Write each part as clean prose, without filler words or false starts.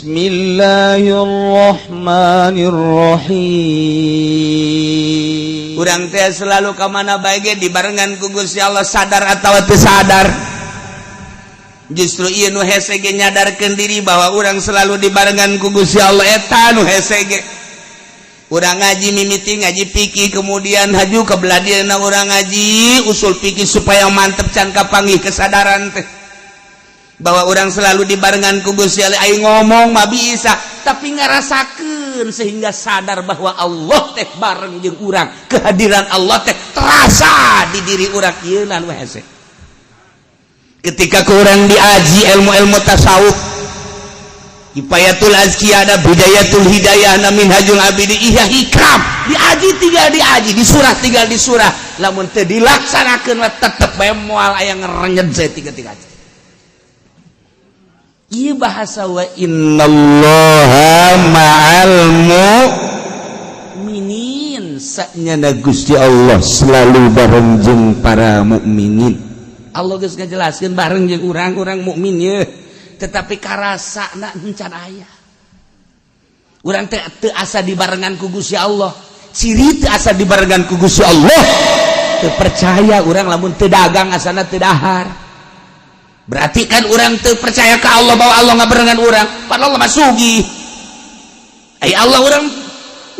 Bismillahirrahmanirrahim. Urang teh selalu ka mana bae ge dibarengan ku Gusti Allah, sadar atau teu sadar. Justru ieu nu hese ge nyadarkeun diri bahwa urang selalu dibarengan ku Gusti Allah, eta nu hese ge. Urang ngaji mimiti ngaji fikih, kemudian haju ke beladieuna urang ngaji usul fikih supaya mantep can kapanggih kesadaran teh bahwa urang selalu dibarengan ku Gusti Allah. Ayo ngomong mah bisa, tapi ngarasakeun sehingga sadar bahwa Allah teh bareng jeung urang, kehadiran Allah teh terasa di diri urang, ieu nu hese. Ketika ku urang diaji ilmu-ilmu tasawuf, Kifayatul Azkiya ada, Bidayatul Hidayah na, Minhajul Abidi, Ihya, Hikam, diaji tinggal diaji, di surah tinggal di surah, lamun teu dilaksanakeun mah tetep bae moal aya ngerenyet saya tiga-tiga. Ieu bahasa wa innallaha ma'al mu'minin, saknyana Gusti Allah selalu bareng jeung para mukminin. Allah geus ngajelaskeun bareng jeung urang-urang mukmin ye, tetapi karasa na encan aya. Urang teh teu asa dibarengan ku Gusti Allah. Ciri teu asa dibarengan ku Gusti Allah, teu percaya urang lamun teu dagang asana teu dahar. Berarti kan urang teu percaya ka Allah bahwa Allah ngabarengan urang, padahal Allah mah sugih. Ai Allah, urang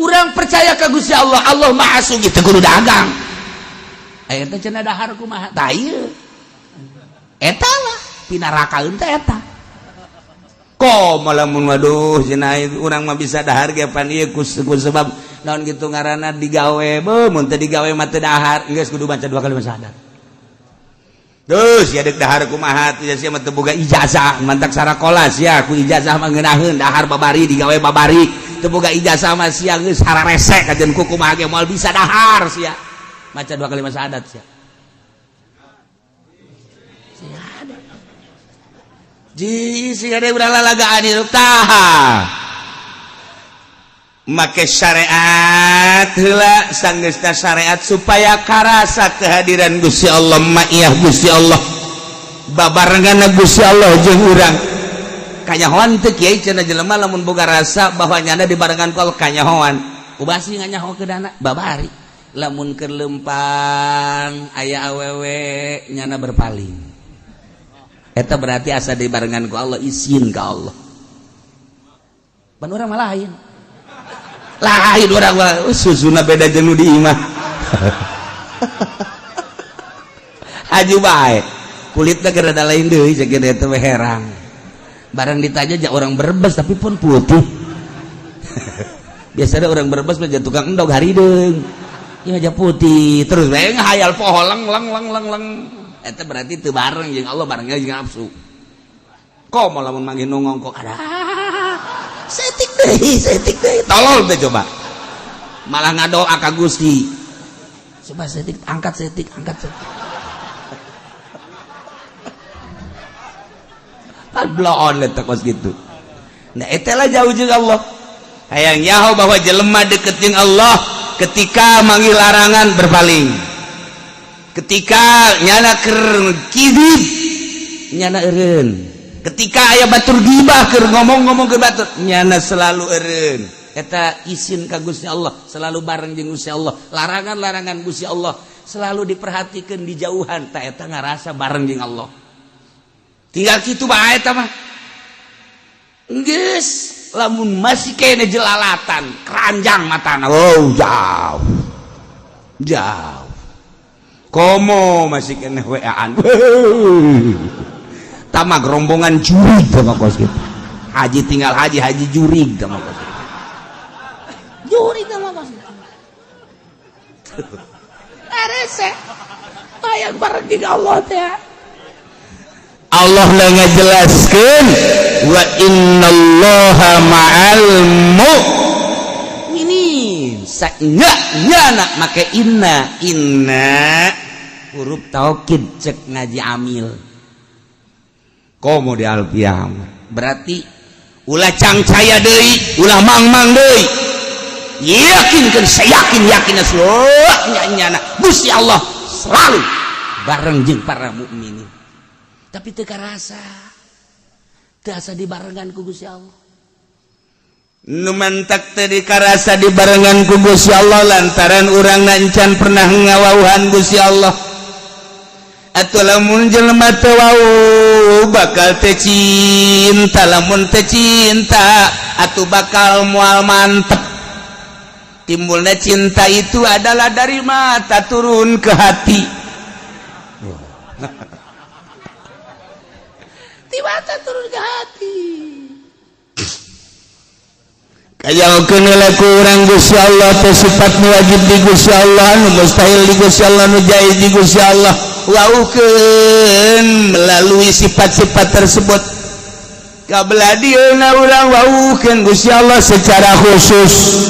urang percaya ka Gusti Allah, Allah Maha Sugih, teu kudu dagang. Aya teh cenah dahar kumaha? Tah ieu. Eta lah pinarakaeun teh eta. Kok lamun waduh cenah urang mah bisa dahar ge pan ieu ku sebab naon gitu ngaranna digawe, beuh mun teu digawe mah teu dahar, geus kudu baca dua kali syahadat. Terus ya dek dahar kumaha tuh sia mah teu boga ijazah, mantak sarakola sia ku ijazah mah ngeunaheun dahar babari, digawe babari, teu boga ijazah mah sia geus hararese kajen ku kumaha ge moal bisa dahar sia. Maca dua kali syahadat sia. Sia ada. Ji sia ada urang lalagaan itu tah. Make syariat heula, sanggeusna syariat supaya karasa kehadiran Gusti Allah, ma'iyah Gusti Allah, babarengan Gusti Allah jeung urang. Kanyahoan teu, Kiai? Cenah jelema lamun boga rasa bahwa nyana dibarengan ku Allah kanyahoan. Ubasi nganyaho kedana babari lamun keur lempang aya awewe nyana berpaling, eta berarti asa dibarengan ku Allah, izin ka Allah. Pan urang mah lain, lain urang mah, susuna beda jeung nu di imah. Haju bae kulitna keur rada lain deui, cek eta we herang. Barang ditanya ja orang Brebes tapi pun putih. Biasanya orang Brebes mah tukang endog harideung. Ieu aja putih terus bae ngahayal poho leng leng leng leng leng. Eta berarti teu bareng jeung Allah, barengnya jeung nafsu. Komo lamun manggih nu ngongkok, ada setik deui, setik deui, tolol teh. Coba malah ngadoa ka Gusti, coba setik, angkat setik, angkat setik. Pan bloon eta kos gitu. Nah, eta lah jauh jeung Allah. Hayang nyaho bahwa jelema deket jeung Allah ketika manggil larangan berpaling, ketika nyana keur kidib nyana eureun, ketika aya batur gibah, keur ngomong-ngomong ke batur nyana selalu eureun. Eta isin ka Gusti Allah, selalu bareng jeung Gusti Allah. Larangan-larangan Gusti Allah selalu diperhatikan, dijauhan. Tak eta ngarasa bareng jeung Allah. Tinggal kitu bae eta mah geus. Lamun masih kene jelalatan keranjang matana, oh jauh jauh. Komo masih kene WA-an tamak rombongan jurig sama kos gitu. Haji tinggal haji haji jurig sama kos gitu. Jurig sama kos gitu. Arese hayang bareng jeung Allah teh. Allah lah ngajelaskeun wa innallaha ma'al mu'minin. Saknya nyana make inna, inna huruf taukid cek ngaji amil. Komo di alfiah berarti ulah cangcaya deui, ulah mang-mang deui, yakinkan saya yakin yakin nyana Gusti Allah selalu bareng jeung para mukminin. Tapi teu karasa, teu asa dibarengan ku Gusti Allah. Nu mantak teu dikarasa dibarengan ku Gusti Allah lantaran urang encan pernah ngawauhan Gusti Allah. Atuh lamun jelema teu wau bakal teu cinta, lamun teu cinta atuh bakal moal mantep. Timbulnya cinta itu adalah dari mata turun ke hati. Di mata turun ke hati. Kayakeun ku urang Gusti Allah teh sifat nu wajib di Gusti Allah, nu mustahil di Gusti Allah, nu jaiz di Gusti Allah. Waukeun melalui sifat-sifat tersebut. Kabelah dieuna urang waukeun Gusti Allah secara khusus.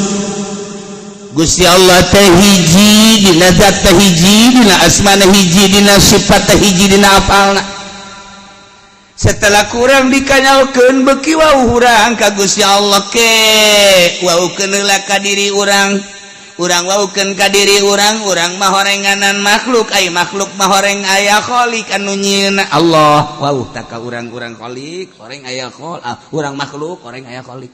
Gusti Allah teh hiji dina zat teh hiji, dina asmana hiji, dina sifat teh hiji, dina afalna. Setelah kurang dikanyalkeun beki wau urang ka Gusti Allah ke waukeun heula ka diri urang, urang waukeun ka diri urang, urang mah horenganan makhluk, ai makhluk mah horeng aya khalik anu nyieunna Allah. Wau tak ka urang, urang khalik horeng aya khol ah, urang makhluk horeng aya khalik.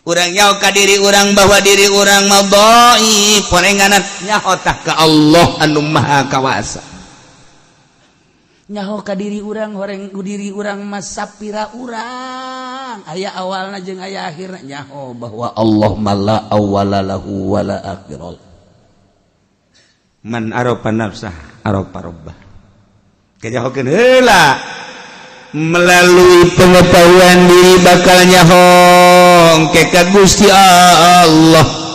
Urang nyaho ka diri urang bahwa diri urang mah dhaif horenganan, nyaho tah ka Allah anu maha kawasa. Nyaho ka diri urang horeng diri urang mah sapira urang aya awalna jeung aya akhirna, nyaho bahwa Allah mah la awwala lahu wala akhira. Man arafa nafsah arafa rabbah. Kanyahokeun heula melalui pengetahuan diri bakal nyaho ke ka Gusti Allah.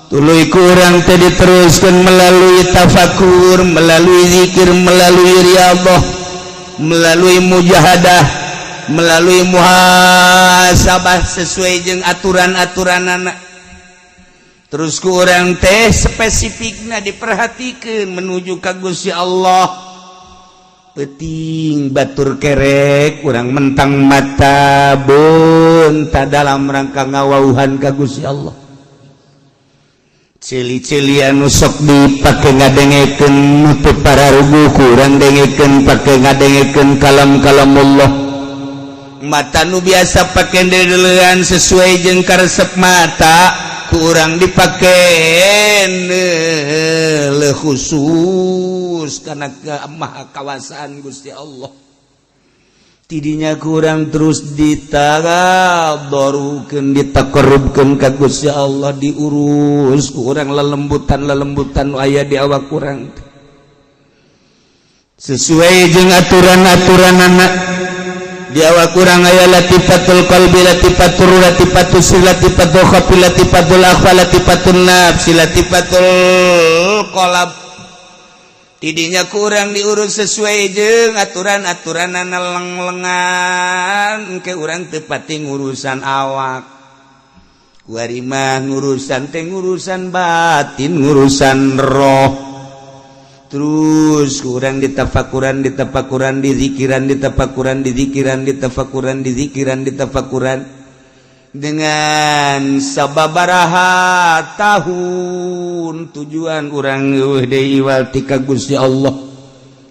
Tuluy kurang teh diteruskan melalui tafakur, melalui zikir, melalui riyadhah, melalui mujahadah, melalui muhasabah sesuai jeung aturan-aturan anak. Terus ku urang teh spesifikna diperhatikan menuju ka Gusti Allah. Peting batur kerek urang mentang mata beunta dalam rangka ngawauhan ka Gusti Allah. Cili-cili anu sok dipake ngadengekeun nutup pararugu kurang dengekeun pake ngadengekeun kalam-kalam Allah. Mata nu biasa pake dedelean sesuai jeung karesep mata kurang dipake le khusus karena maha kawasaan Gusti Allah. Tidinya kurang terus ditadarukeun, ditakarubkeun ka Gusti Allah, diurus kurang lelembutan-lelembutan aya di awak kurang sesuai jeung aturan-aturan anak di awak kurang aya latifatul qalbi, latifatul latifatul sir, latifatul khafi, latifatul akhfa, latifatul nafsi, latifatul qalb. Tidinya kurang diurus sesuai jeung aturan-aturan leng-lengan ke urang tepati ngurusan awak. Kuari mah ngurusan teh ngurusan batin, ngurusan roh. Terus kurang ditafakuran, ditafakuran, dizikiran, ditafakuran, dizikiran, ditafakuran, dizikiran, ditafakuran dengan sababaraha tahun tujuan urang eueuh deui iwal ti ka Gusti Allah.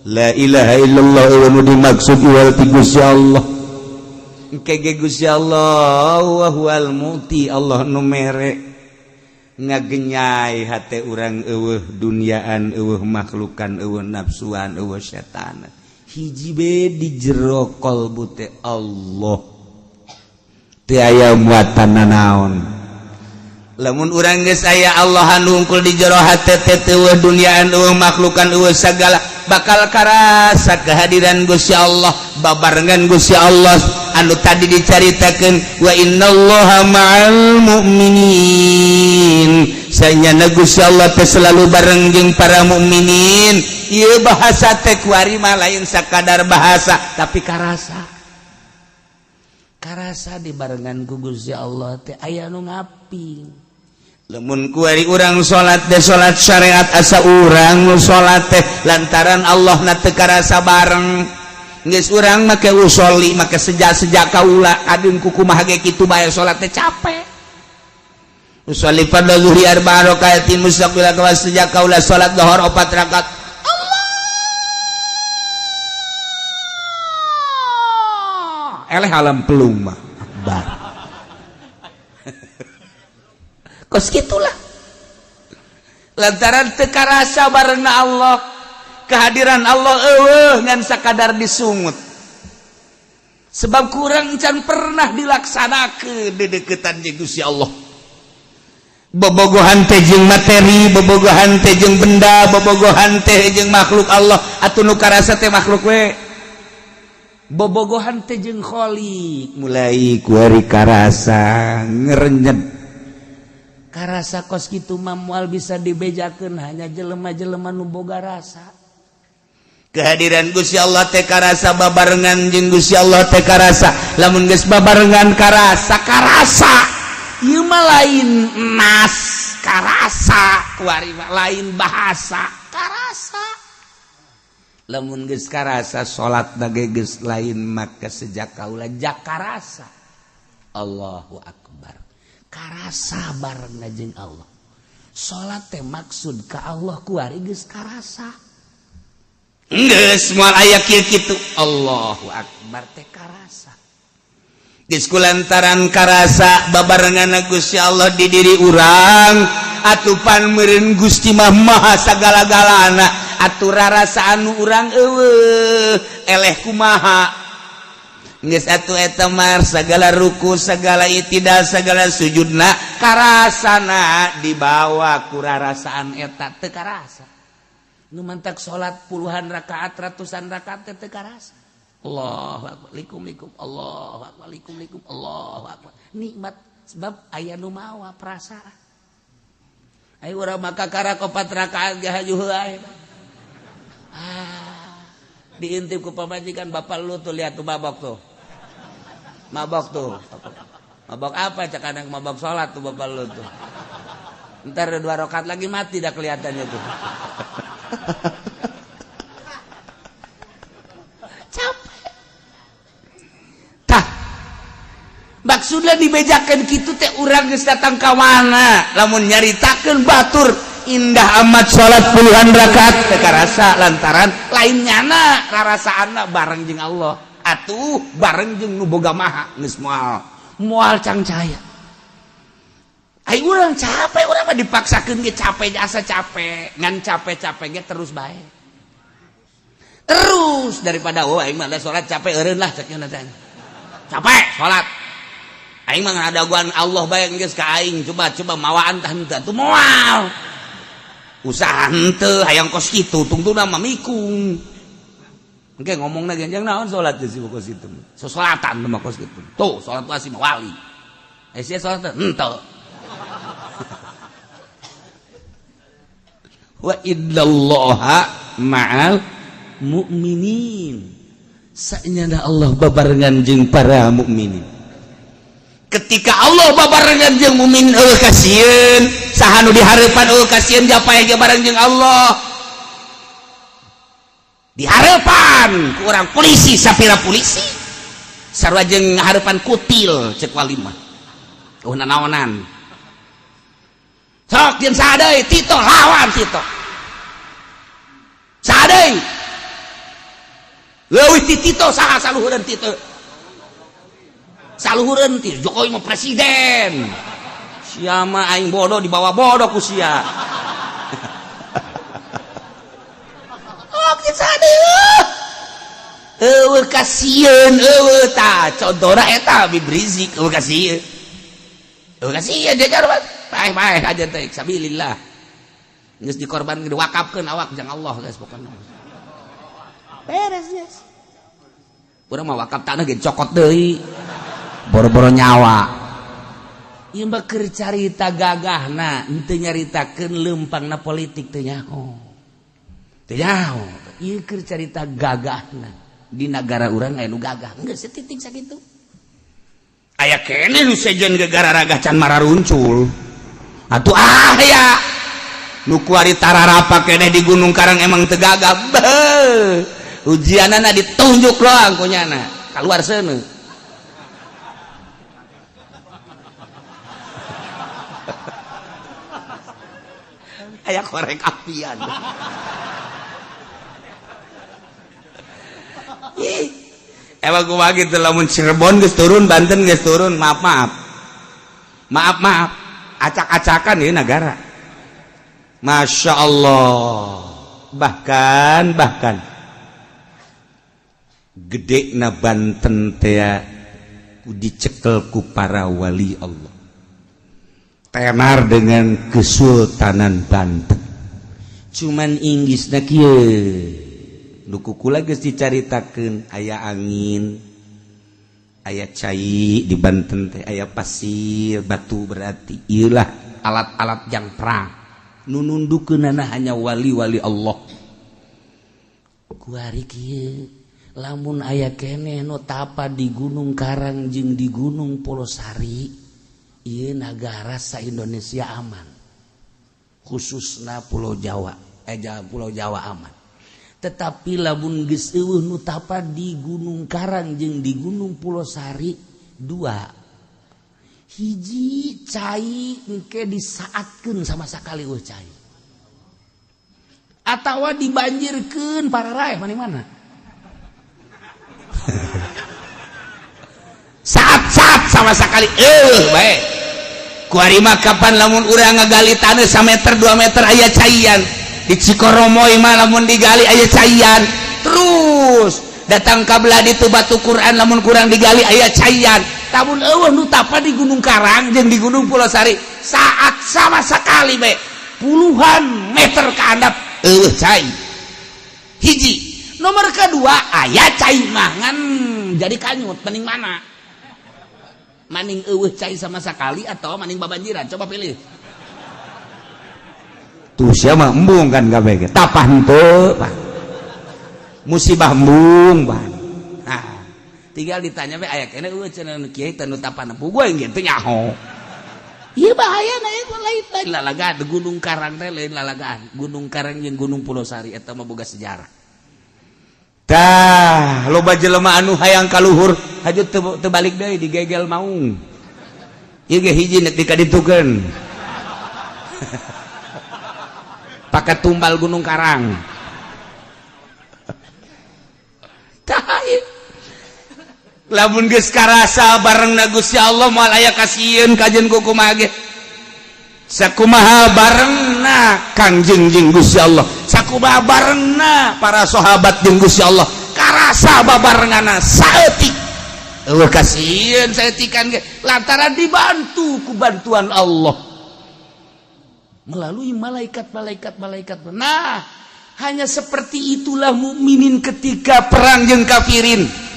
La ilaha illallah eueuh nu dimaksud iwal ti Gusti Allah. Engke ge Gusti Allah wa huwal muti, Allah nu mere, ngagenyai hate urang, eueuh duniaan, eueuh makhlukan, eueuh nafsuan, eueuh setan, hiji be di jero qalbu teh Allah, teu aya muatan nanaon. Lamun urang geus aya Allah anu hungkul di jero hate teh, teu duniaan, eueuh makhlukan, eueuh sagala, bakal karasa kehadiran Gusti Allah, babarengan Gusti Allah anu tadi dicaritakeun, wa innallaha ma'al mu'minin. Sanyana Gusti Allah teh selalu bareng jeung para mukminin. Ieu bahasa teh kuari mah lain sakadar bahasa, tapi karasa, karasa dibarengan ku Gusti Allah teh aya nu ngaping. Lamun kuari urang salat teh salat syariat, asa urang nu salat teh lantaran Allah na teu karasa bareng. Geus urang make usoli, make sejak-sejak kaula adeun kukumaha ge kitu bae salat teh capek. Usolli fardhu zuhri arba'a rakaatin mustaqbilan kawas sejak kaula salat zuhur 4 rakaat. Allah, eleh alam pelung mah akbar. Kos gitulah, lantaran teu karasa barengna Allah. Kehadiran Allah eueuh, ngan sakadar disungut, sebab kurang can pernah dilaksanakeun dedeketan jeung Gusti Allah. Bobogohan teh jeung materi, bobogohan teh jeung benda, bobogohan teh jeung makhluk Allah. Atuh nu karasa teh makhluk we. Bobogohan teh jeung Kholiq mulai kuari karasa ngerenyet, karasa. Kos kitu mah moal bisa dibejakeun, hanya jelema-jelema nu boga rasa. Kehadiran Gusti Allah teh karasa, babarengan jeung Gusti Allah teh karasa. Lamun geus babarengan karasa, karasa ieu mah lain nas, karasa kuari mah lain bahasa, karasa. Lamun geus karasa, salat ge geus lain maka sejak kaula jak karasa. Allahu akbar, karasa bareng jeung Allah. Salat teh maksud ka Allah kuari geus karasa. Geus moal aya kieu kitu. Allahu akbar teh karasa. Geus kulantaran karasa babarengan Gusti Allah di diri urang, atupan meureun Gusti mah maha sagala-galana. Atuh rarasaan nu urang eueuh eleh kumaha? Geus atuh eta mah segala ruku, segala itidal, segala sujudna karasana dibawa ku rarasaan eta. Teu karasa nu mantak salat puluhan rakaat, ratusan rakaat teh teu karasa. Allahu akbar, likum likum, Allahu akbar, likum likum, Allahu akbar. Nikmat, sebab aya nu mawa perasaan. Ayo urang maka karak opat rakaat ge hajuh ae. Ah, diintip ku pamajikan, "Bapak lu tuh, lihat tuh, mabok tuh, mabok tuh." "Mabok apa?" Cak anak. "Mabok sholat tuh bapak lu tuh. Ntar dua rakaat lagi mati dah kelihatannya tuh." Capek tah. Maksudnya dibejakan gitu teh, urang geus datang ka mana? Lamun nyaritakeun batur indah amat salat puluhan rakaat teu karasa, lantaran lain nyana rarasaanna bareng jeung Allah. Atuh bareng jeung nu boga maha geus moal moal cangcaya. Ai urang capek, urang mah dipaksakeun ge capek, asa capek, ngan capek-capek ge terus bae. Terus daripada, "Oh, aing mah da salat capek eureun lah," cek nya teh. Capek salat. Aing mah ngadaguan Allah bae geus ka aing, coba coba mawaan tah henteu atuh moal. Usaha henteu, hayang kos kitu tungtungna mah mikung. Engke ngomongna genjang naon salat teh si kos kitu. Sosolatan mah kos kitu. Tuh salat wasi mah wali. Eh, sia salat henteu. Wa innallaha ma'al mu'minin. Saenyana Allah babarengan jeung para mukminin. Ketika Allah babarengan jeung mukmin, eueuh kasieun. Saha nu dihareupan eueuh kasieun, japay ge bareng jeung Allah. Dihareupan ku urang polisi, sapira polisi sarua jeung ngahareupan kutil cek wali mah. Oh, nanaonan sok jeung saha deui? Tito, lawan Tito. Saha deui leuwih ti Tito? Saha saluhureun Tito? Saluhureun ti Jokowi mah presiden. Sia mah, aing bodoh dibawa bodoh ku sia. Oke, saha deui? Eueuh kasieun, eueuh. Tah, contohna eta Habib Rizik, eueuh kasieun. Eueuh kasieun jajar paeh paeh aja teh sabilillah. Geus dikorban, diwakafkeun awak jang Allah, geus pokona. Beres geus. Urang mah wakaf tanah ge cokot deui. Boro-boro nyawa. Ieu mah keur carita gagahna, henteu nyaritakeun leumpangna politik, teu nyaho. Teu nyaho. Ieu keur carita gagahna. Di negara urang aya nu gagah, geus setitik sakitu. Aya keneh nu sejen ge gararaga can mararuncul. Atuh aya nu kuari tararapa keneh di Gunung Karang, emang teu gagah. Beuh. Ujianana ditunjuk doang ku nyana, keluar seuneu. Aya korek apian. Ih, emang kumaha gitu lamun Cirebon geus turun, Banten geus turun, maaf maaf. Maaf maaf, acak-acakan ya negara. Masya Allah, bahkan bahkan gede na Banten teh dicekel ku para wali Allah, tenar dengan Kesultanan Banten. Cuman Inggris na kieu nu ku kula geus dicaritakeun, aya angin, aya cai di Banten teh, aya pasir batu, berarti ieulah alat-alat yang perang nu nundukeunana hanya wali-wali Allah. Kuari kieu, lamun aya keneh nu tapa di Gunung Karang jeung di Gunung Pulosari, ieu nagara sa Indonesia aman, khususna Pulau Jawa, Pulau Jawa aman. Tetapi lamun geus eueuh nu tapa di Gunung Karang jeung di Gunung Pulosari, dua hiji, cai engke disaatkeun sama sakali eueuh cai atawa dibanjirkeun pararaeh mana-mana. Saat-saat sama sekali baik. Kuari mah kapan lamun urang ngagali tanah sameter 2 meter aya caian. Di Cikoromoy mah lamun digali aya caian. Terus datang ka belah ditu Batu Quran, lamun kurang digali aya caian. Lamun eueuh nu tapa di Gunung Karang jeung di Gunung Pulosari, saat sama sekali bae puluhan meter ke handap eueuh cai. Hiji. Nomor kedua, aya cai mah ngan jadi kanyut. Mending mana? Maning eueuh cai sama sekali atau maning babanjiran? Coba pilih. Tuh siapa embung kan kabeh tapah henteu, Pak. Musibah embung, Pak. Nah, tinggal ditanya we aya keneh eueuh cenah nu kiai teh nu tapah nempuh gue gitu nyaho. Ieu bahaya na ieu lain lain lalagaan Gunung Karang teh, lain lalagaan. Gunung Karang jeung Gunung Pulosari eta mah boga sejarah. Tah, loba jelema anu hayang kaluhur, haju teu balik deui, digegel maung. Ieu ge hiji nek dikaditukeun. Pakai tumbal Gunung Karang. Tah ieu. Lamun geus karasa bareng Gusti Allah moal aya kasieun kajeun ku kumaha ge. Sakumaha barengna Kangjeng jeung Gusti Allah, sakumaha barengna para sahabat jeung Gusti Allah, karasa babarengana saeutik eueuh kasieun saeutikan ge lantaran dibantu ku bantuan Allah melalui malaikat-malaikat malaikat. Nah, hanya seperti itulah mukminin ketika perang jeung kafirin.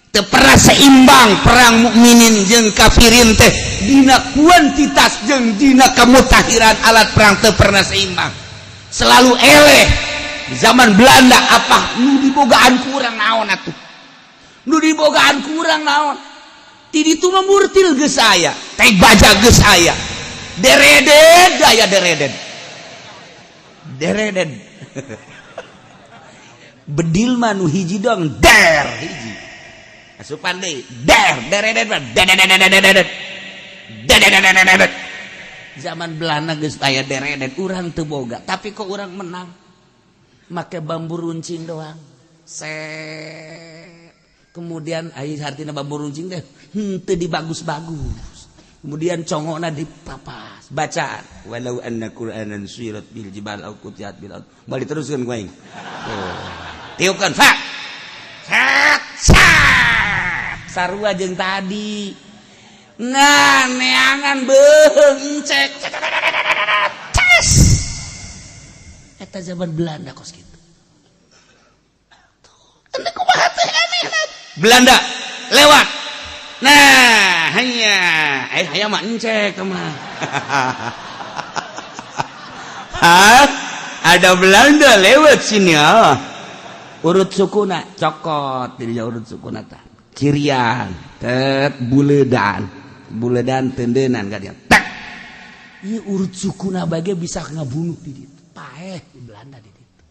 Teu pernah seimbang perang mukminin jeung kafirin teh dina kuantitas jeung dina kemutahiran alat perang, teu pernah seimbang, selalu eleh. Di zaman Belanda apa nu dibogaan kurang naon atuh, nu dibogaan kurang naon? Ti ditu mah murtil geus aya, teh baja geus aya, deredet aya, deredet deredet bedil mah nu hiji doang, der hiji asupan deui, der deredet mah dedededededet dedededededet. Zaman Belanda geus aya deredet, urang teu boga, tapi kok urang menang make bambu runcing doang. Set, kemudian ai hartina bambu runcing teh henteu dibagus-bagus, kemudian congokna dipapas bacaan walau anna qur'anan suyirat bil jibal au qutiat bil ard. Balik teruskeun ku aing. Tiupkeun fa set set sarua jeung tadi. Nah, neangan beuheung cek ces eta zaman Belanda kos kitu. Tuh kumaha teh anehna Belanda lewat. Nah, hanya hayang mah encek mah. Hah? Ada Belanda lewat sini ah. Urut sukuna cokot dirinya, urut sukuna tah. Kirian, tet buledan. Buledan tendenan ka dia. Tek. Ieu urut sukuna bage bisa ngabunuh di ditu. Paeh di Belanda di ditu.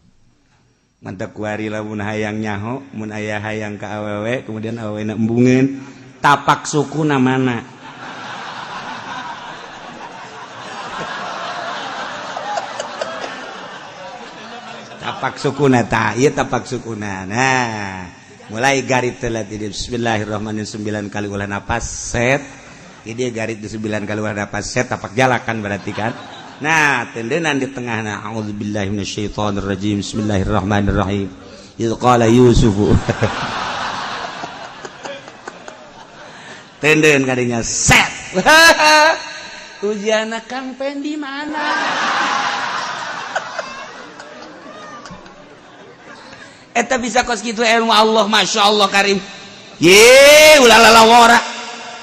Mantap kuari lamun hayang nyaho, mun aya hayang ka awewe, kemudian awewe na embungeun, tapak sukuna mana? Tapak sukuna ta, ieu tapak sukuna. Nah, mulai garit telat ini bismillahirrahmanirrahim 9 kali ulah napas set. Ini dia garit di sembilan keluar dapat set tapak jalakan berarti kan. Nah, tendenan di tengah. Nah, a'udzubillahi minasyaitonirrajim. Bismillahirrahmanirrahim. Idz qala Yusufu. Tenden kadinya set. Ujian Kang Pendi mana? Eta bisa kos kitu ilmu Allah, Masya Allah karim. Ye, ulah lalawara.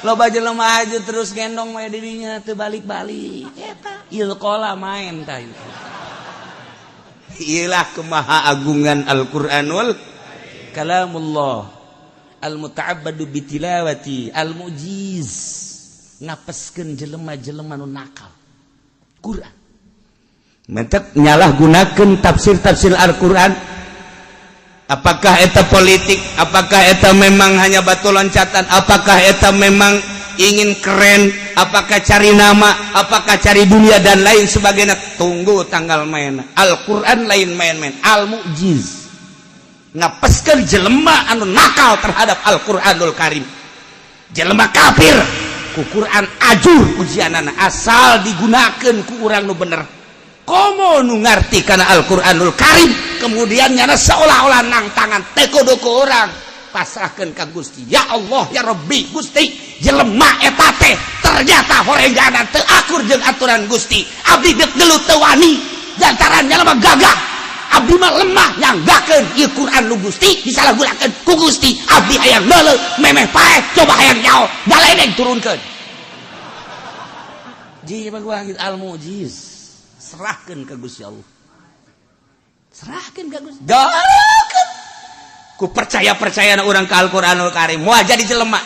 Loba jelema aja terus gendong we dirinya teu balik-balik. Eta ilqala main tah itu. Iyalah kemahaagungan Al-Qur'anul kalamullah al-muta'abbadu bitilawati al-mujiz, ngapeskeun jelema-jelema nu nakal. Quran. Mentek nyalahgunakeun tafsir-tafsir Al-Qur'an. Apakah eta politik? Apakah eta memang hanya batu loncatan? Apakah eta memang ingin keren? Apakah cari nama? Apakah cari dunia dan lain sebagainya? Tunggu tanggal main. Al-Quran lain main-main. Al-Mu'jiz. Ngapeskeun jelema anu nakal terhadap Al-Quranul Karim. Jelema kafir ku Quran ajur ujianana asal digunakeun ku urang nu bener. Komo nu ngarti kana Al-Qur'anul Karim, kemudian nyana seolah-olah nang tangan teko doko orang pasrahkeun ka Gusti. Ya Allah ya Rabbi Gusti, jelema eta teh ternyata horenganan teu akur jeung aturan Gusti. Abdi deuk gelut teu wani lantaran jelema gagah. Abdi mah lemah nyanggakeun ieu Quran nu Gusti disalahgunakeun ku Gusti. Abdi hayang meuleuh memeh paeh coba hayang nyaho galedeg turunkeun. Ji baguah al-mujiz. Serahkan ke Gusti Allah, serahkan ke Gusti. Dalakeun ku percaya-percaya orang ke Al-Qur'anul Karim moal jadi jelema.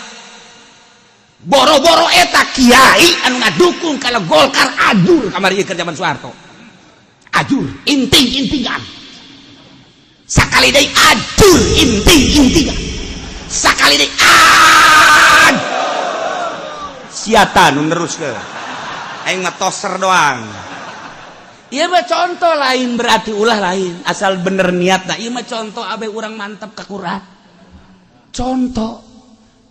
Boro-boro eta kiai anu ngadukung kalau Golkar ajur kamari keur zaman Soeharto. Ajur inting-intingan. Sakali deui ajur inting-intingan. Sakali deui ad. Siata nu neruskeun. Aing mah toser doang. Iya mah contoh lain berarti ulah lain asal bener niat. Nah, iya mah contoh abe urang mantap ke Quran. Contoh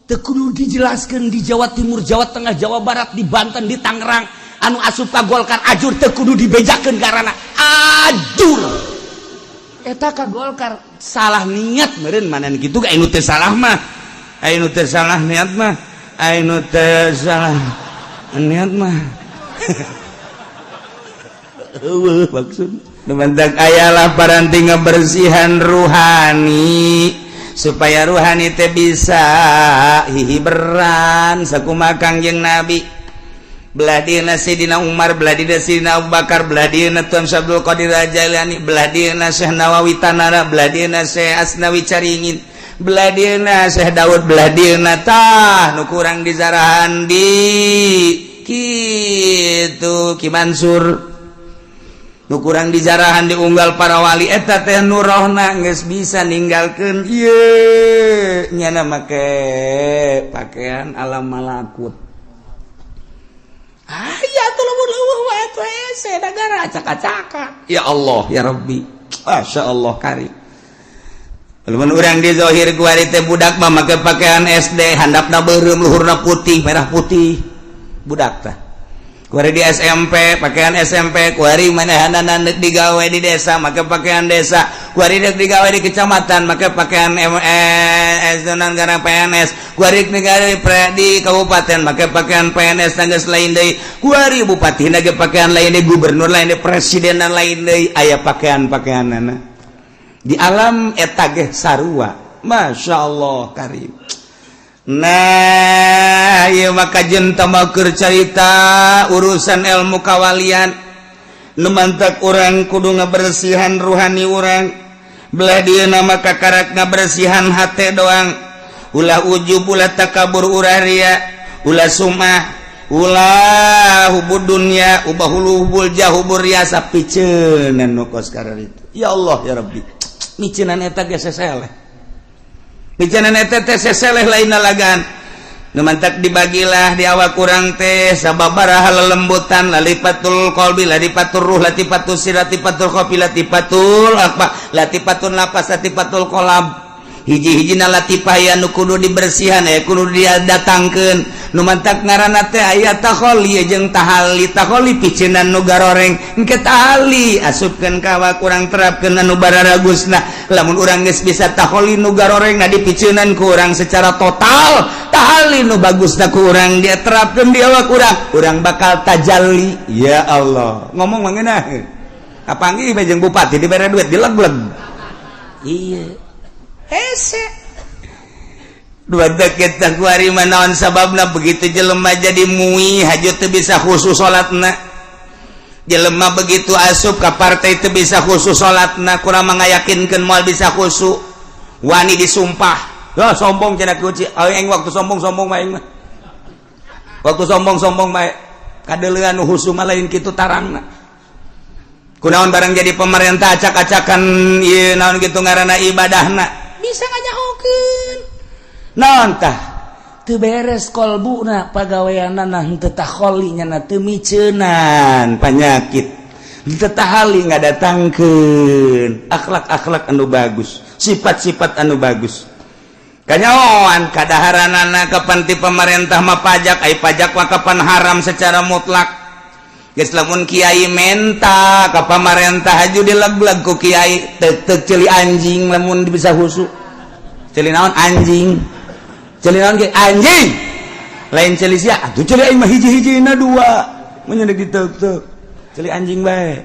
teu kudu dijelaskeun di Jawa Timur, Jawa Tengah, Jawa Barat, di Banten, di Tangerang anu asup ka Golkar ajur teu kudu dibejakeun karena ajur. Eta ka Golkar salah niat meureun mana kitu anu teu salah mah. Anu teu salah niat mah, anu teu salah niat mah. Maksud mentak ayalah paranti ngebersihan ruhani supaya ruhani teh bisa hihiberan sakumaha Kangjeng Nabi. Belah dieuna Sayyidina Umar, belah dieuna Sayyidina Abu Bakar, belah dieuna Tuan Syekh Abdul Qadir Jailani, belah dieuna Syekh Nawawi Tanara, belah dieuna Syekh Asnawi Caringin, belah dieuna Syekh Daud, belah dieuna tah nu kurang dizarahan di kitu Ki Mansur. Nu kurang dijarahan diunggal para wali eta teh nurohna geus bisa ninggalkeun ieu nyana make pakaian alam malakut. Aya tuh lamun leuweuh wae teh hese negara acak-acakan. Ya Allah ya Rabbi, Masya Allah karim. Lamun urang di zahir kuari teh budak mah make pakaian SD, handapna beureum, luhurna putih, merah putih. Budak tah. Kuari di SMP pakaian SMP, kuari manehanana deuk digawe di desa make pakaian desa, kuari deuk digawe di kecamatan make pakaian MS gara PNS, kuari digawe di kabupaten make pakaian PNS tanggas lain deui, kuari bupati ge pakaian lain deui, gubernur lain deui, presiden lain deui, aya pakaian-pakaianana di alam eta ge sarua. Masya Allah karim. Nah, ieu maka jeung tamakur carita urusan ilmu kawalian. Nu mantak urang kudu ngabersihan ruhani urang. Belah dieuna maka karak ngabersihan hate doang. Ulah ujub, ulah takabur, ulah ria, ulah sumah, ulah hubud dunya, ubah hulu hubul jah hubur riasa piceunan nu kos itu. Ya Allah ya Rabbi. Miceunan eta ge seseleh. Bicara eta teh seseleh lain lalagan. Nu mantak dibagilah di awak kurang teh sababaraha lelembutan, lalipatul qalbi, lalipatul ruh, latifatul sir, latifatul khafi, latifatul apa, latifatun lapas, latifatul qalab. Hiji-hiji latifah aya nu kudu dibersihan, aya kudu dia datangkeun. Nu mantak ngaranna teh aya takholi jeung tahalli. Takholi piceunan nu garoreng, engke tahalli asupkeun ka awak urang, terapkeun anu bararagusna. Lamun urang geus bisa takholi, nu garoreng na dipiceunan ku urang secara total, tahalli nu bagusna ku urang dia terapkeun di awak urang, urang bakal tajalli. Ya Allah, ngomong mah ngeunah. Kapanggih bae jeung bupati, dibere duit, dileg-leg. Iya, hese dua kita kuari naon sababna. Begitu jelema jadi MUI haju teu bisa khusyuk salatna. Jelema begitu asup ka partai teu bisa khusyuk salatna. Kurang mengayakinkeun moal bisa khusyuk, wani disumpah. Ya sombong cenah kunci aing, waktu sombong-sombong mah aing mah, waktu sombong-sombong mah kadeuleuan nu khusyuk mah lain kitu tarangna. Kunaon barang jadi pemerintah acak-acakan ieu naon gitu ngaranna ibadahna bisa nganyahokeun naon tah? Teu beres kolbuna, pagaweanana henteu takholi nya, teu miceunan panyakit, henteu tahali, ngadatangkeun akhlak-akhlak anu bagus, sifat-sifat anu bagus. Kanyahoan kadaharanana kapan ti pemerintah mah pajak, ai pajak mah kapan haram secara mutlak. Geus lamun kiai menta ka pamarentah haju dileg-leg ku kiai, tek tek ceuli anjing. Lamun bisa khusyuk, ceuli naon? Anjing. Ceuli naon ge? Anjing lain ceuli sia atuh, ceuli aing mah hiji-hijina dua mun nya ditek tek ceuli anjing bae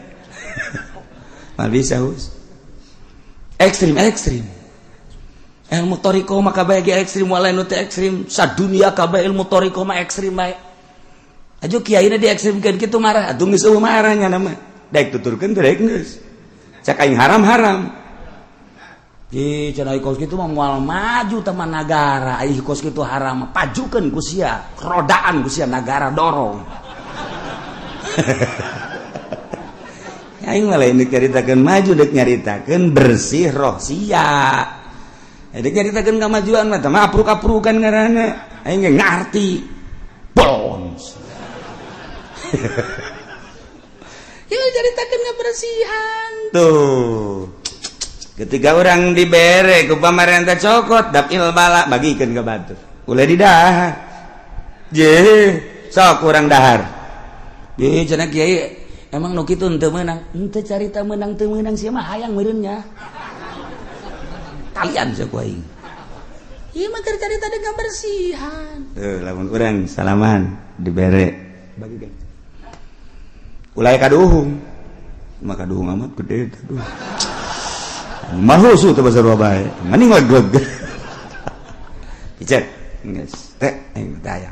mah bisa hus. Ekstrim ekstrim ilmu toriko mah kabeh ge ekstrim, walain nu teu ekstrim sadunia kabeh ilmu toriko mah ekstrim bae. Aja kiai di ekstrimkeun kitu marah atuh, geus eueuh marahnya nama daek tuturkeun teh daek geus cak aing haram-haram. Ih, cenah kos kitu mah moal maju teman nagara. Ai kos kitu haram, pajukeun ku sia, rodaan ku sia nagara dorong. Aing mah lain nyaritakeun maju, dek nyaritakeun bersih roh sia. Dek nyaritakeun kamajuan mah mah apruk-aprukan ngaranna. Aing ge ngarti. Bolons. Ya nyaritakeun kebersihan. Tuh. Ketika orang dibere ku pamarentah cokot dapil bala bagikeun ke batur. Ulah didahar. Je, sok kurang dahar. Je, cenah kiai emang nu kitu henteu meunang. Henteu carita meunang teu meunang, sia mah hayang meureun nya. Kalian sia ku aing. Ieu mah keur carita dengan bersihan. Tuh, lamun urang salaman dibere bagikeun. Ulah kaduhung. Mah kaduhung amat gede aduh. Mah husu teu basar bae. Mending leg-leg. Picet. Geus teh aing teh aya.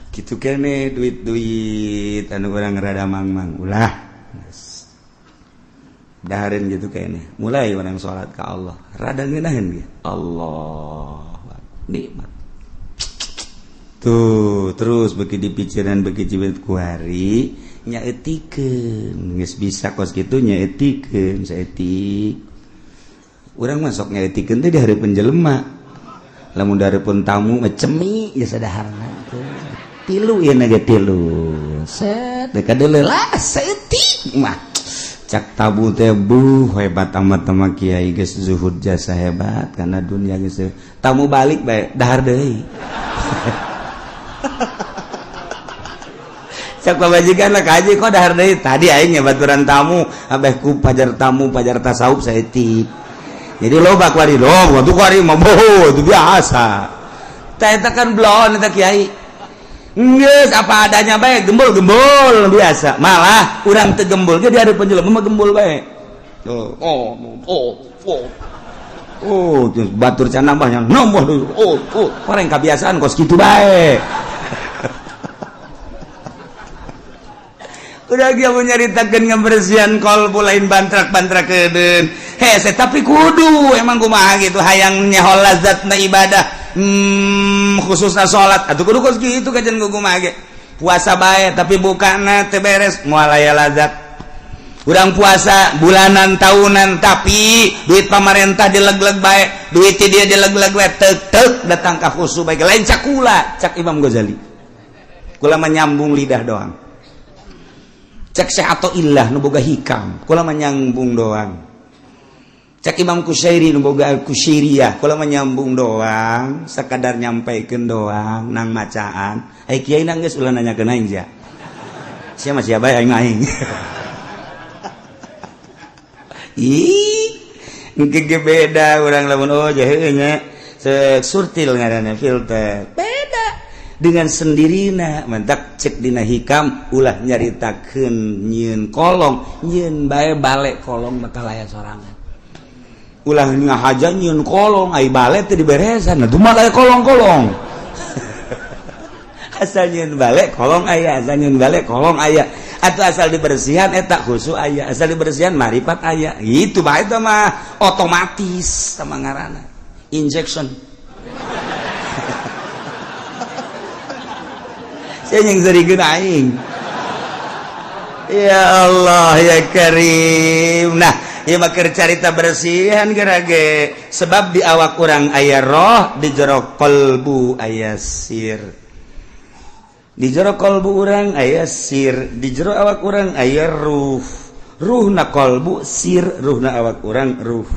Kitu kene duit-duit anu urang rada mang-mang ulah. Geus. Dahareun gitu kene. Mulai orang salat ka Allah. Rada ngeunaheun ge. Allah nikmat. Tuh, terus beki dipikiran, beki jibet kuari nyaetikeun geus bisa kos kitu nyaetikeun saeutik. Urang masuk nyaetikeun teh di hareupeun jelema. Lamun di hareupeun tamu mah cemi geus sadaharna teh. Tilu ieu na ge tilu. Set deuk kadeuleu lah saeutik mah. Cak tabu teh buh hebat amat sama kiai geus zuhud jasa hebat karena dunia geus tamu balik bae dahar deui. Cak pamajikan lah kaji kok dahar deui, tadi aing baturan tamu abeh ku pajar tamu pajar tasawuf saeutik. Jadi loba kuari lo waktu kuari mah boh itu biasa. Tah eta kan blon eta kiai. Geus apa adanya bae, gembul-gembul biasa. Malah urang teu gembul ge di hareupeun jelema mah gembul bae. Oh, oh, oh, oh. Oh, terus batur can nambah yang nambah deui. Oh, oh, koreng kebiasaan kos kitu bae. Udah dia mau nyaritakeun ngebersihan kolbu lain bantrak-bantrak kedeun. Hese tapi kudu emang kumaha gitu hayang nyaho lazatna ibadah. Khususna salat atuh kudu kos kitu kajian kumaha ge. Puasa bae tapi bukana teu beres moal aya lazat. Urang puasa bulanan tahunan tapi duit pamarentah dileg-leg bae, duit dia dileg-leg bae, tek-tek datang ka khusu bae lain cakula, cak Imam Ghazali. Kula menyambung lidah doang. Cek Syekh atau ilah nu boga hikam, kula menyambung doang. Cek Imam Kusyairi nu boga Kusyairiyah, kalau menyambung doang, sekadar nyampaikan doang nang macaan. Ai kiai nang geus ulah nanyakeun aing sia. Sia mah sia bae, aing aing. Ih, engke ge beda urang lamun oh jahe nya. Surtil ngaranna filter. Beda dengan sendirina. Mentak cek dina hikam, ulah nyaritakeun nyieun kolong, nyieun bae balik kolong bakal aya sorangan. Ulah ngahaja nyieun kolong, ai bale teu diberesan, nah dumal aya kolong-kolong. Asal nyieun bale kolong aya, asal nyieun bale kolong aya, atau asal dibersihan eta khusu aya, asal dibersihan marifat aya. Itu bae itu mah otomatis sama ngaranna injection. Saya yang serikeun aing. Ya Allah ya Karim. Nah, ieu mah keur carita bersihan gerage, sebab di awak urang aya roh, di jero kolbu aya sir, di jero kolbu urang aya sir, di jero awak urang aya ruh. Ruhna kolbu sir, ruhna awak urang ruh.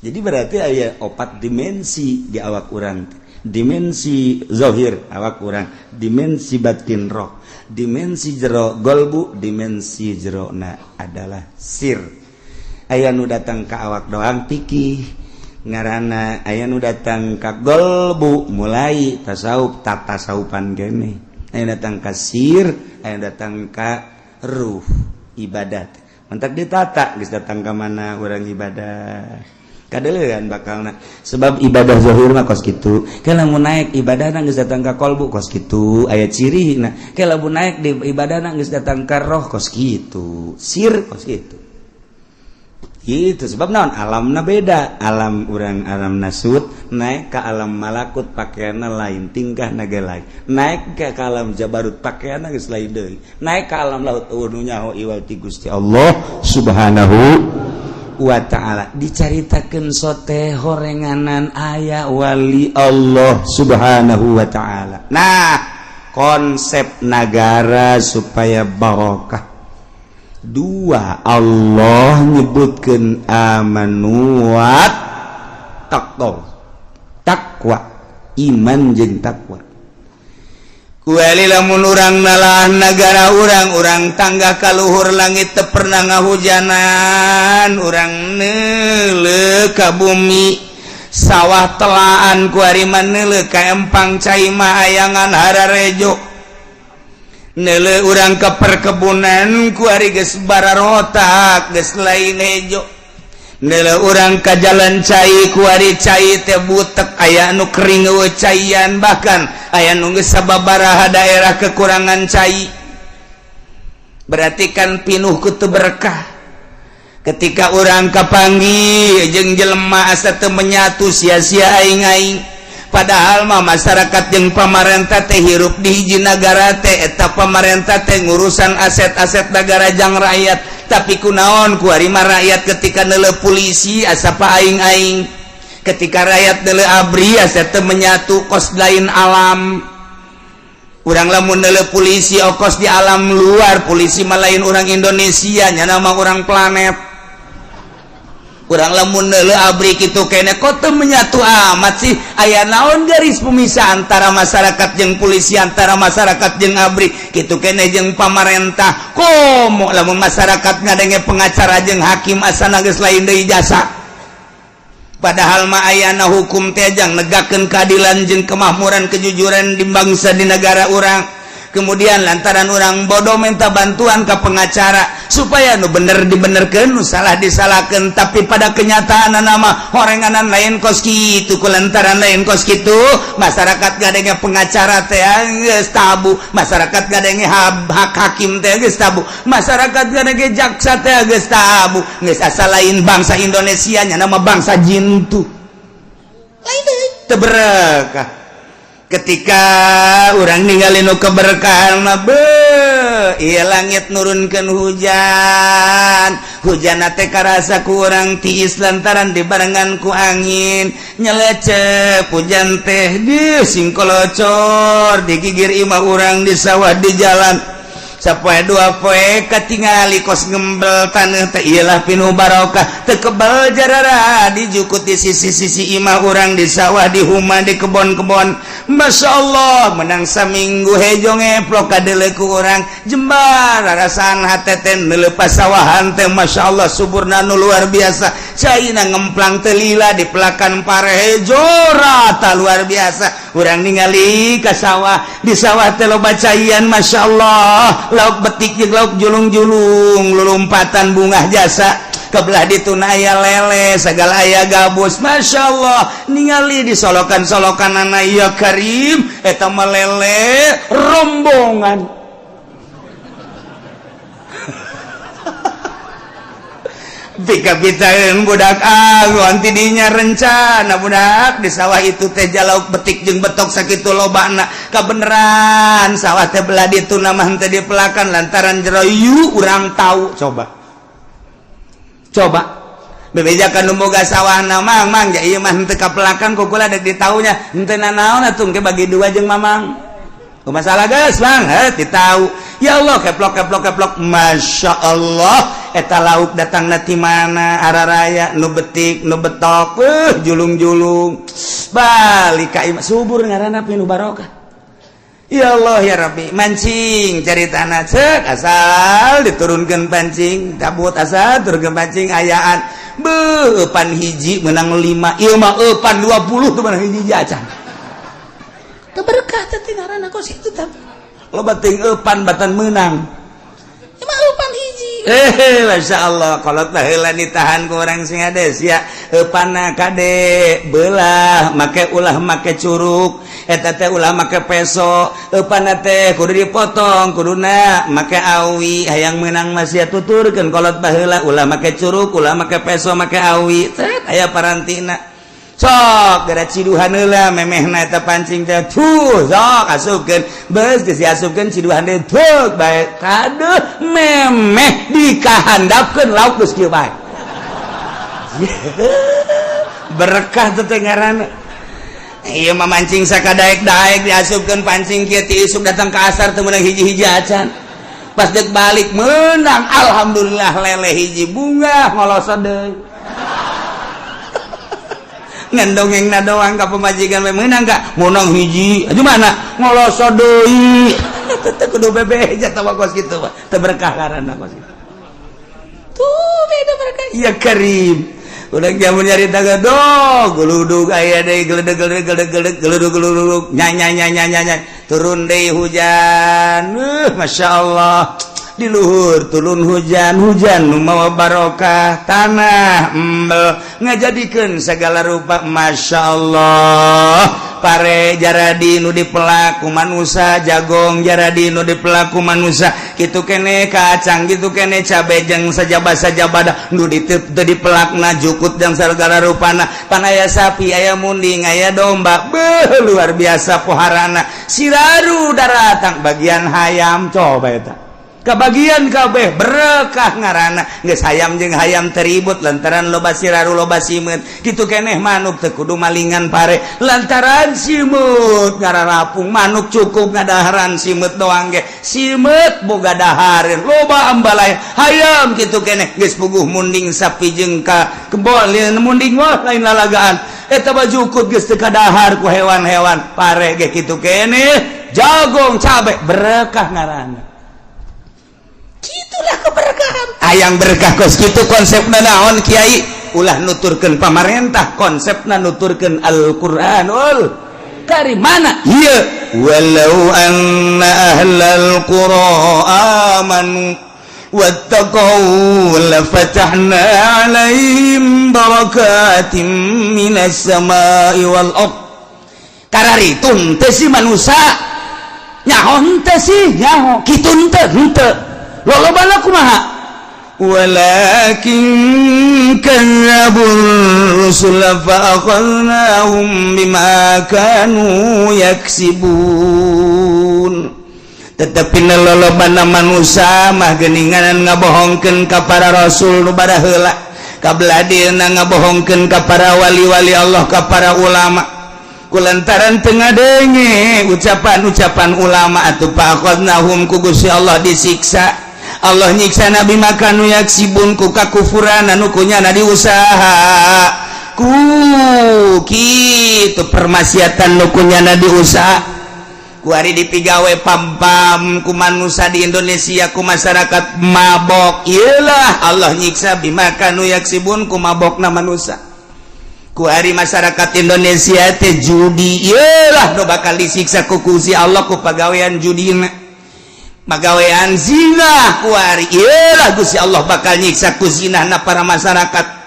Jadi berarti aya opat dimensi di awak urang: dimensi zahir awak urang, dimensi batin roh, dimensi jero golbu, dimensi jerona adalah sir. Aya nu datang ke awak doang pikih ngaranna, aya nu datang ka golbu mulai tasawuf tatasawufan kene, aya datang ka sir, aya datang ka ruh ibadat. Mentak ditata geus datang ka mana urang ibadah kadelean bakalna, sebab ibadah zahir mah kos kitu. Kalau mau naik ibadah geus datang ka kolbu kos kitu, aya ciri. Nah, kalau mau naik di ibadah geus datang ka roh kos kitu, sir kos kitu. Itu sebab naon, alamna beda. Alam urang alam nasut, naik ke alam malakut pakaianna lain, tingkah naga lain, naik ke alam jabarut pakaianna geus lain deui, naik ke alam lahut euweuh nu nyaho iwal ti Gusti Allah Subhanahu wa ta'ala. Dicaritakeun sote horenganan aya wali Allah Subhanahu wa ta'ala. Nah, konsep nagara supaya barokah dua, Allah nyebutkan amanu wat taqwa, takwa, iman jeung takwa. Kueli lamun urang nalah nagara urang, urang tangga kaluhur langit teu pernah ngahujanan, urang neuleuh ka bumi sawah telaan, kuari mah neuleuh ka empang cai mah ayangan hararejo, neuleuh urang ke perkebunan kuari geus bararotak, geus lain hejo, neuleuh urang ka jalan cai kuari cai teh butek, aya nu kering eueuh caian, bahkan aya nu geus sababaraha daerah kekurangan cai. Berarti kan pinuh ku teu berkah. Ketika urang kapanggih jeung jelema asa teu menyatu, sia-sia aing-aing. Padahal mah masyarakat jeung pamarentah teh hirup di hiji nagara teh, eta pamarentah teh ngurusan aset-aset negara jang rakyat. Tapi kunaon kuari mah rakyat ketika neuleuh polisi asa pa aing-aing, ketika rakyat neuleuh ABRI asa teu menyatu, kos lain alam urang. Lamun neuleuh polisi okos di alam luar, polisi mah lain orang Indonesia, nya nama orang planet. Urang lamun neuleuh ABRI kitu kene, kok teu menyatu amat sih? Aya naon garis pemisah antara masyarakat jeung polisi, antara masyarakat jeung ABRI, kitu kene jeung pamarentah? Komo lamun masyarakat ngadenge pengacara jeung hakim asana geus lain deui jasa. Padahal mah ayana hukum teh jang negakeun keadilan jeung kemakmuran, kejujuran di bangsa, di negara urang. Kemudian lantaran orang bodoh minta bantuan ke pengacara supaya nu bener dibenerkeun, nu salah disalahkan. Tapi pada kenyataan nama horenganan lain kos kitu. Ku lantaran lain kos kitu, masyarakat ngadenge pengacara teh geus tabu, masyarakat ngadenge hak hakim teh geus tabu, masyarakat ngadenge jaksa teh geus tabu, geus asa lain bangsa Indonesia nya nama bangsa jintu lain deui, teu berekah. Ketika orang ninggalin nu keberkahan mah be, iya langit nurunkan hujan, hujan teh karasa ku urang tiis lantaran dibarengan ku angin nyelecep. Hujan teh di singkolocor di gigir imah urang, di sawah, di jalan. Sapoe dua poe katingali kos ngembel taneuh teh, iyalah pinuh barokah, teu kebal jarara dijukut di sisi-sisi imah urang, di sawah, di huma, di kebon-kebon. Masya Allah, menang saminggu hejo ngeplok kadeuleu ku urang jembar rarasaan hate teh lepas sawahan teh. Masya Allah, suburna nu luar biasa, caina ngemplang teu lila, di pelakan pare hejo rata, luar biasa. Urang ningali ka sawah, di sawah teh loba caian. Masya Allah, lauk betik jeung lauk julung-julung lulumpatan, bungah jasa. Kebelah dituna aya lele segala, aya gabus. Masya Allah, ningali di solokan-solokan anak, ya Karim, eta mah lele rombongan. Pika-pitaeun budak angon tidinya rencana budak di sawah itu teh jalauk betik jeung betok sakitu lobana. Kabeneran sawah teh belah ditu mah henteu dipelakan lantaran jero yu urang tahu. Coba coba bebejakan nu boga sawahna, "Mang, Mang, ja ieu mah henteu kapelakan ku kula, dek ditaunya henteu nanaon atuh, engke bagi dua jeung Mamang." Masalah geus, Bang, heh ditau. Ya Allah, keplok keplok keplok. Masya Allah, eta lauk datang ti mana araraya, nu betik, nu betok, julung-julung balik ka imah. Subur ngaranna, pinuh barokah. Ya Allah ya Rabbi, mancing cari tanah cek, asal diturunkan pancing cabut, asal turunkan pancing ayaan. Beuh, eupan hiji menang 5, ieu mah eupan 20 tuh menang hiji acan. Teu berkah teh ngaranna kos itu, tapi loba teuing eupan batan menang. Ieu mah eupan hiji. Eh, Masya Allah, kolot baheula ditahan ku orang sing hades ya. Eupanna kade belah make, ulah make curuk eta teh, ulah make peso. Eupanna teh kudu dipotong, kuduna make awi hayang menang masih. Tuturkeun kolot baheula, ulah make curuk, ulah make peso, make awi. Cet, aya parantina, sok gara ciduhan heula memehna eta pancing teh. Tuh, sok asupkeun, beus geus diasupkeun, ciduhan deui, tuh bae kaduh memeh dikahandapkeun lauk geus kieu bae. Berkah teh teh ngaranna. Ieu mah mancing sakadaek-daek, diasupkeun pancing kieu ti isuk datang ke asar teu meunang hiji-hiji acan. Pas dek balik menang, alhamdulillah, lele hiji, bunga ngolosot deui. Ngan dongeng na doang ka pemajikan we, meunang ka menang hiji aja, mana ngolosot deui. Teu kudu bebeja tawa kos kitu mah, teu berkah ngaranna kos kitu. Tuh beda berkah. Ya Karim, udah jamun nyari taga do geludug aya deui, geledeg geledeg geledeg geledeg geludug geludug, nya nya nya nya nya, turun deui hujan. Masya Allah, di luhur turun hujan, hujan nu mawa barokah, tanah embel ngajadikeun segala rupa. Masya Allah, pare jaradi nu dipelak ku manusa, jagong jaradi nu dipelak ku manusa, kitu kene kacang, gitu kene cabe jeung sajaba sajabada nu diteup teu dipelakna, jukut jeung segala rupana. Pan aya sapi, aya munding, aya domba. Beuh, luar biasa poharana, siraru daratang bagian hayam. Coba eta kebagian kabeh, berkah ngaranna. Geus hayam jeung hayam teribut lantaran loba siraru, loba simeut. Kitu keneh manuk, teu kudu malingan pare lantaran simeut ngararapung. Manuk cukup ngadaharan simeut doang ge, simeut boga dahareun, loba ambalaya. Hayam kitu keneh, geus puguh munding sapi jeung ka kebon munding wah lain lalagaan eta bajukut geus teu kadahar ku hewan-hewan. Pare ge kitu keneh, jagong, cabe, berkah ngaranna. Itulah keberkahan. Hayang berkah kos kitu konsepna naon, Kiai? Ulah nuturkeun pamarentah, konsepna nuturkeun Al-Qur'anul Karim. Mana ieu? Walau anna ahlal qura amanu wattaqau lafatahna alaihim barakatim minas samai wal ard. Kararitun teh si manusia, nyaho henteu sih? Nyaho. Kitu henteu? Henteu. Lolobana kumaha? Walakin kadzdzabur rusula fa akhadnahum bima kanu yaksibun. Tetapi lolobana manusia mah geninganan ngabohongkeun ka para rasul nu baraheula, kabelah dieuna ngabohongkeun ka para wali-wali Allah, ka para ulama. Kulantaran teu ngadenge ucapan-ucapan ulama atuh, faakhadnahum, ku Gusti Allah disiksa. Allah nyiksa bima kanu yaksibun, ku kakufuran anu kunyana diusaha, ku kitu permaksiatan nu kunyana diusaha. Kuari dipigawe pam-pam ku manusia di Indonesia, ku masyarakat mabok. Iyalah, Allah nyiksa bima kanu yaksibun, ku mabokna manusia. Kuari masyarakat Indonesia teh judi, iyalah nu bakal disiksa ku Gusti Allah ku pagawean judina. Pagawean zina kuari, iyalah Gusti Allah bakal nyiksa ku zinahna para masyarakat.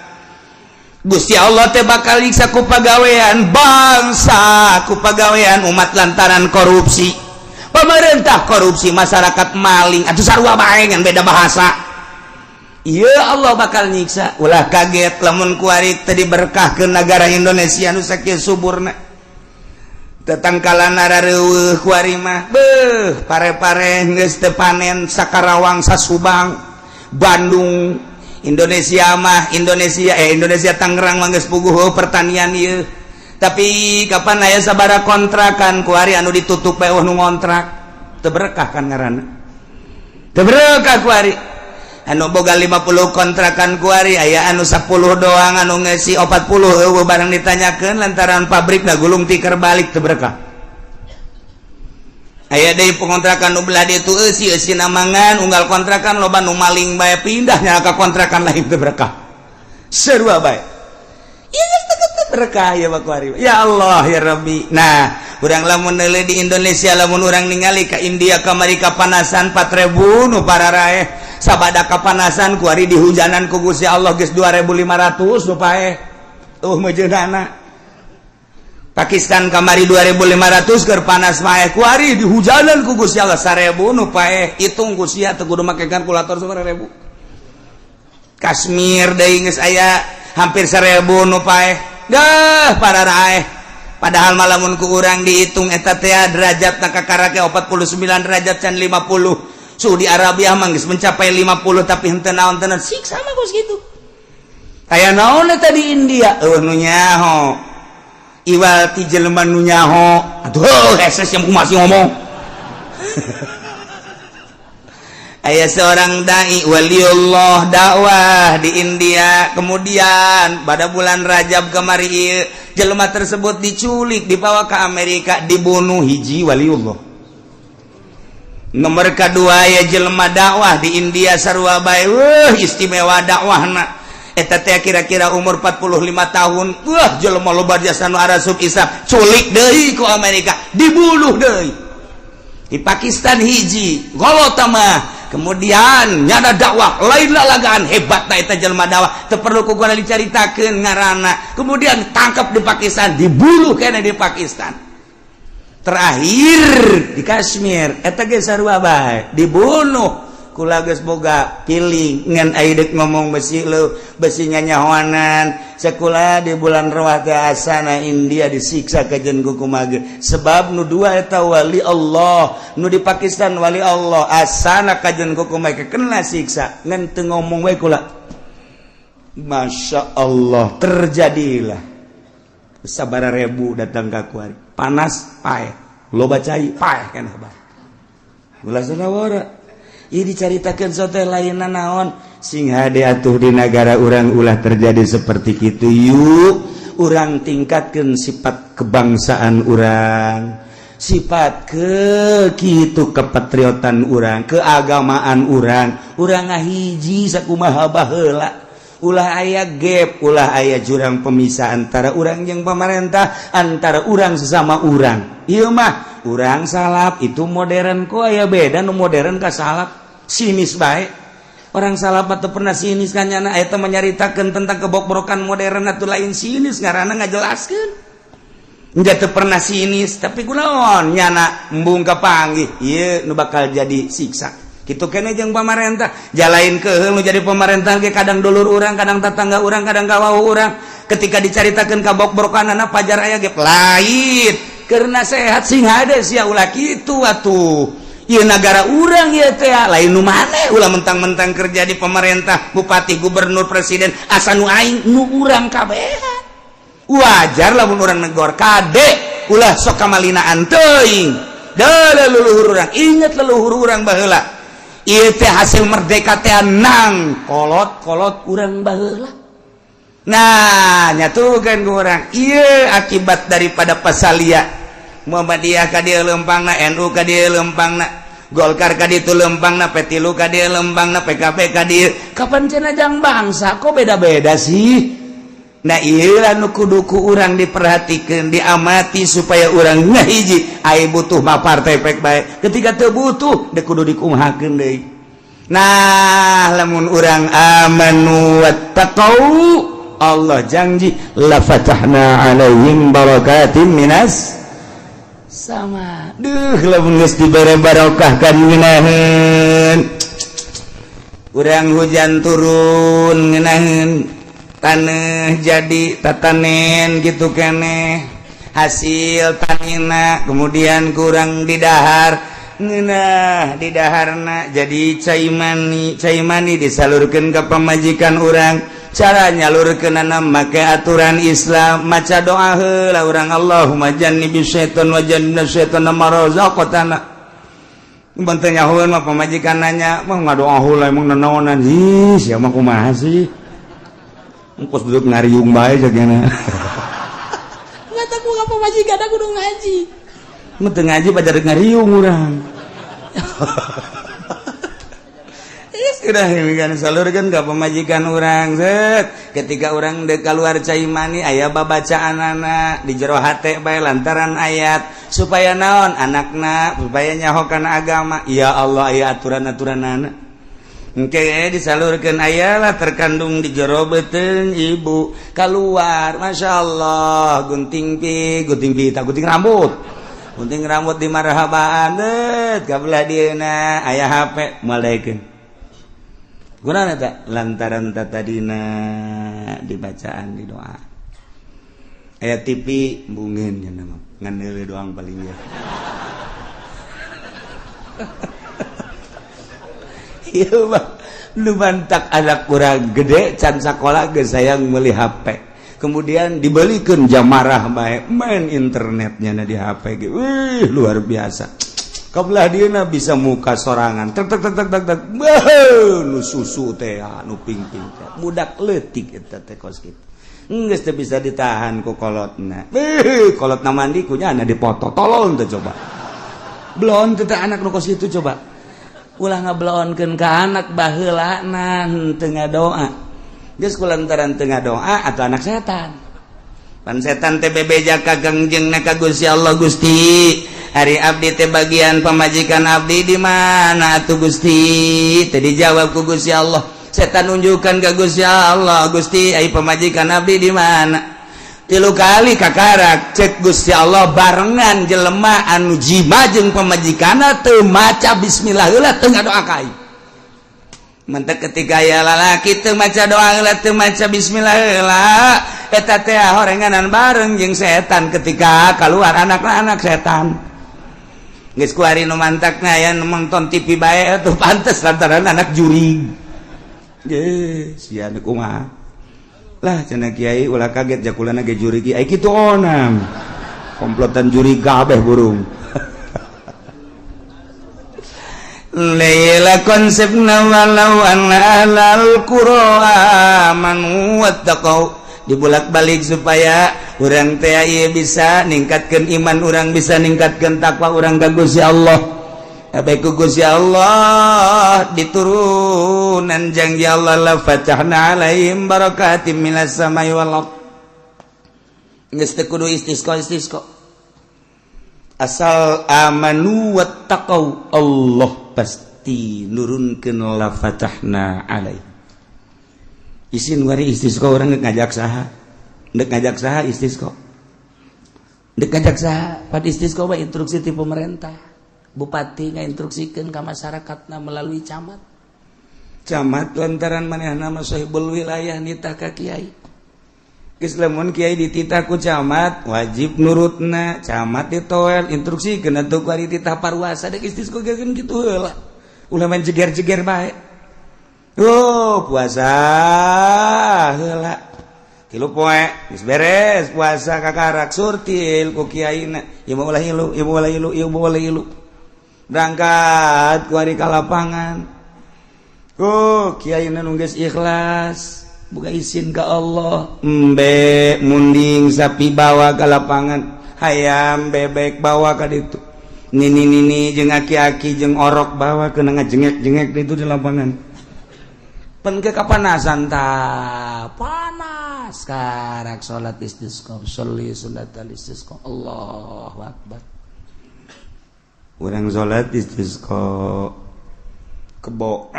Gusti Allah teh bakal nyiksa ku pagawean bangsa, ku pagawean umat lantaran korupsi. Pemerintah korupsi, masyarakat maling, atuh sarua bae, ngan beda bahasa. Iya, Allah bakal nyiksa. Ulah kaget lamun kuari tadi berkah ke negara Indonesia nu sakieu suburna. Tetangkalan rareueuh kuari mah, beuh, pare-pare geus teu panen Sakarawang, Sasubang, Bandung, Indonesia mah, Indonesia, eh, Indonesia Tangerang mah geus puguh pertanian ieu. Tapi kapan aya sabara kontrakan kuari anu ditutup bae nu ngontrak? Teu berkah kan ngaranna, teu berkah. Kuari anu boga 50 kontrakan, kuari aya anu 10 doang, anu ngeusi 40 euweuh barang ditanyakeun lantaran pabrik gulung tikar balik. Teu berkah. Aya deui pengontrakan nu belah ditu eusi eusi namangan unggal kontrakan, loba nu maling bae, pindahnya ka kontrakan lain. Teu berkah, sarua bae. Ieu teu berkah ya kuari. Ya Allah, ya Rabbi. Nah, urang lamun neuleuh di Indonesia, lamun urang ningali ka India kamari kapanasan 4000 nu pararaeh sabada kapanasan, kuari dihujanan ku Gusti Allah geus 2500 nu paeh meujeunana. Pakistan kamari 2500 keur panas paeh, kuari dihujanan ku Gusti Allah 1000 nu paeh. Hitung ku sia, teu kudu make kalkulator, 1000. Kashmir deui geus aya hampir 1000 nu paeh dah pararaeh. Padahal malamun ku urang dihitung eta teh derajat na kakarake 49 derajat, can 50. Saudi Arabia mah geus mencapai 50, tapi henteu naon tenan siksa mah geus kitu. Aya naon eta di India? Euweuh nu nyaho, iwal ti jelema nu nyaho. Aduh, heses yang masih ngomong. Aya seorang dai waliullah dakwah di India. Kemudian pada bulan Rajab kemari ieu, jelema tersebut diculik, dibawa ke Amerika, dibunuh. Hiji waliullah. Nomor kedua ya, jelema dakwah di India sarua bae, wah, istimewa dakwahna. Eta teh kira-kira umur 45 tahun. Wah, jelema loba jasa nu arasup Islam, culik deui ku Amerika, dibunuh deui. Di Pakistan hiji golota mah, kemudian nyada dakwah lain lalagaan, hebat na eta jelema dakwah, teu perlu ku gua dicaritakeun ngaranna. Kemudian tangkap di Pakistan, dibunuh kene di Pakistan. Terakhir di Kashmir eta ge sarua bae, dibunuh. Kula geus boga piling ngan ai ngomong besi lu besi nyanyahoanan sekolah di bulan Rawah teh asana India disiksa kajen ku kumaha, sebab nu dua eta wali Allah, nu di Pakistan wali Allah, asana kajen ku kumaha kena siksa ngan teu ngomong we kula. Masya Allah, terjadilah sabara ribu datang ka kuari, panas paeh, loba cai paeh kan hebat. Ulah sanawara. Ieu dicaritakeun sote lainna naon, sing hade atuh di negara urang ulah terjadi seperti itu. Yuk, urang tingkatkan sifat kebangsaan urang, sifat ke kitu kepatriotan urang, keagamaan urang. Urang ngahiji sakumaha baheula, ulah aya gap, ulah aya jurang pemisah antara urang yang pemerintah, antara urang sesama urang. Ieu mah urang salaf, itu modern. Kok aya beda nu modern ka salaf? Sinis bae orang salaf atau pernah sinis kan nyana. Eta menyaritakeun tentang kebokbrokan modern atau lain sinis ngaranna, ngajelaskeun. Enggak teu pernah sinis, tapi kunaon nyana embung kapanggih ieu nu bakal jadi siksa kitu kene jeung pamarentah. Jalain ke nu jadi pemerintah ge kadang dulur urang, kadang tetangga urang, kadang kawau urang. Ketika dicaritakeun kabokbrokanana, pajar aya ge lain karena sehat. Sing hade sia, ulah kitu atuh. Ieu nagara urang ieu teh, lain nu maneh. Ulah mentang-mentang kerja di pemerintah, bupati, gubernur, presiden, asa nu aing nu urang kabehan. Wajar lamun urang negor kade. Ulah sok kamalinaan teuing. Dah, leluhur urang, inget leluhur urang baheula. Ieu teh hasil merdeka teh nang kolot-kolot urang baheula. Nah, nyatukan ku urang. Ieu akibat daripada pasalia. Muhammadiyah ka dieu lempangna, NU ka dieu lempangna, Golkar ka ditu lempangna, P3 ka dieu lempangna, PKB ka dieu. Kapan cenah jang bangsa kok beda-beda sih? Nah, ieu nu kudu ku urang diperhatikan, diamati supaya urang ngahiji. Ai butuh mah partai pek bae. Ketika teu butuh dek kudu dikumahakeun deui. Nah, lamun urang amanu wattaqau, Allah janji la fatahna alaihim barakatim minas sama. Duh, lamun geus dibere barokah kan ngeunaheun. Urang hujan turun ngeunaheun, tanah jadi tatanen gitu keneh hasil tanina, kemudian kurang didahar ngeunah, didaharna jadi cai mani, cai mani disalurkan ke pamajikan urang. Cara nyalurkeunana make aturan Islam, maca doa heula urang, Allahumma jannibis syaitan wa jannibna syaitan ma razaqtana. Benten nyahoeun mah pamajikan nanya mah ngadoa heula, emang nanaonan? Ih, sia mah kumaha sih? Engkos duduk ngariung bae jagana. Mata ku pamajikan aku kudu ngaji. Mun teu ngaji pada rek ngariung urang. Sudah kan salurkan ke pemajikan urang, set. Ketika urang dek keluar cai mani aya babacaan anak di jero hate bae lantaran ayat supaya naon anakna supaya nyaho kana agama. Ya Allah, aya aturan-aturan anak. Engke disalurkan ayalah terkandung di jero beuteung ibu keluar, masya Allah, gunting pi gunting pita, gunting rambut, gunting rambut di marhabaan det kabelah dieuna aya HP moal daekeun gunana eta lantaran tadina dibacaan di doa. Aya TV bungin nya mah ngan doang paling ya. Iya mah nu mantak anak kurang gede can sakola geus sayang meuli HP, kemudian dibelikan jam marah bae main internetnya na di HP ge. Wih, luar biasa. Kabelah dieuna bisa muka sorangan tek tek tek tek tek tek. Beuh, nu susu teh nu ping-ping teh budak leutik eta teh kos kitu geus teu bisa ditahan ku kolotna. Beuh, kolotna mandi kunyana dipoto, tolol teh. Coba belon teh anak nu kos kitu. Coba ulah ngabelonkeun ka anak, baheulana teu ngadoa. Geus kulantaran teu ngadoa atau anak setan pan setan teh bebeja ka Kangjengna, ka Gusti Allah, "Gusti, ari abdi teh bagian pamajikan abdi di mana atuh, Gusti?" Teh dijawab ku Gusti Allah. Setan nunjukkan ke Gusti Allah, "Gusti, ai pamajikan abdi di mana?" Tilu kali kakarak cek Gusti Allah, barengan jelema anu jima jeung pamajikanna teu maca bismillah heula, teu ngadoa ka aing. Mentek ketika ya lalaki teu maca doa heula, teu maca bismillah heula, eta teh horenganan bareng jeung setan. Ketika keluar anak-anak setan. Geus kuari nu mantakna aya nu nonton TV bae atuh pantes lantaran anak jurig. Ge sia nu kumaha lah cenah kiai, ulah kaget jakulana ge jurig ai kitu onam komplotan jurig kabeh burung. Laila konsepna walau anna ahlal qura amanu wattaqau dibulak-balik supaya urang teh ieu bisa ningkatkeun iman urang, bisa ningkatkeun takwa urang ka Gusti Allah. Baik ku Gusti Allah diturunan janji Allah la fatahna alaihim barakatim minas samai wal ard. Geus teu kudu istisqa istisqa, asal amanu wattaqau Allah pasti nurunkeun la fatahna alaihim. Isin wari istisqa urang ngajak saha? Ndek ngajak saha istisqa? Ndek ngajak saha? Pad istisqa mah instruksi ti pemerintah. Bupati ngainstruksikeun ka masyarakatna melalui camat. Camat lantaran manehna mah sahibul wilayah nitah ka kiai. Geus lamun kiai dititah ku camat wajib nurutna. Camat ditoel instruksikeun atuh ku ari titah parwasa dek istisqa ge kitu heula. Ulah main jeger-jeger bae. Oh, puasa heula. 3 poe geus beres puasa, kakarak surtil ku kiaina, ieu mah ulah ilu, ieu ulah ilu, ieu ulah ilu. Berangkat ku ari ka lapangan ku kiaina nu geus ikhlas, buka izin ke Allah, embe munding sapi bawa ke lapangan, hayam bebek bawa ke ditu, nini nini jeung aki-aki jeung orok bawa ke ngajengek-jengek itu di lapangan. Pen ke kapanasan ta, panas, karak salat istisqa, sholli sunat istisqa, Allahu akbar. Urang salat istisqa, kebo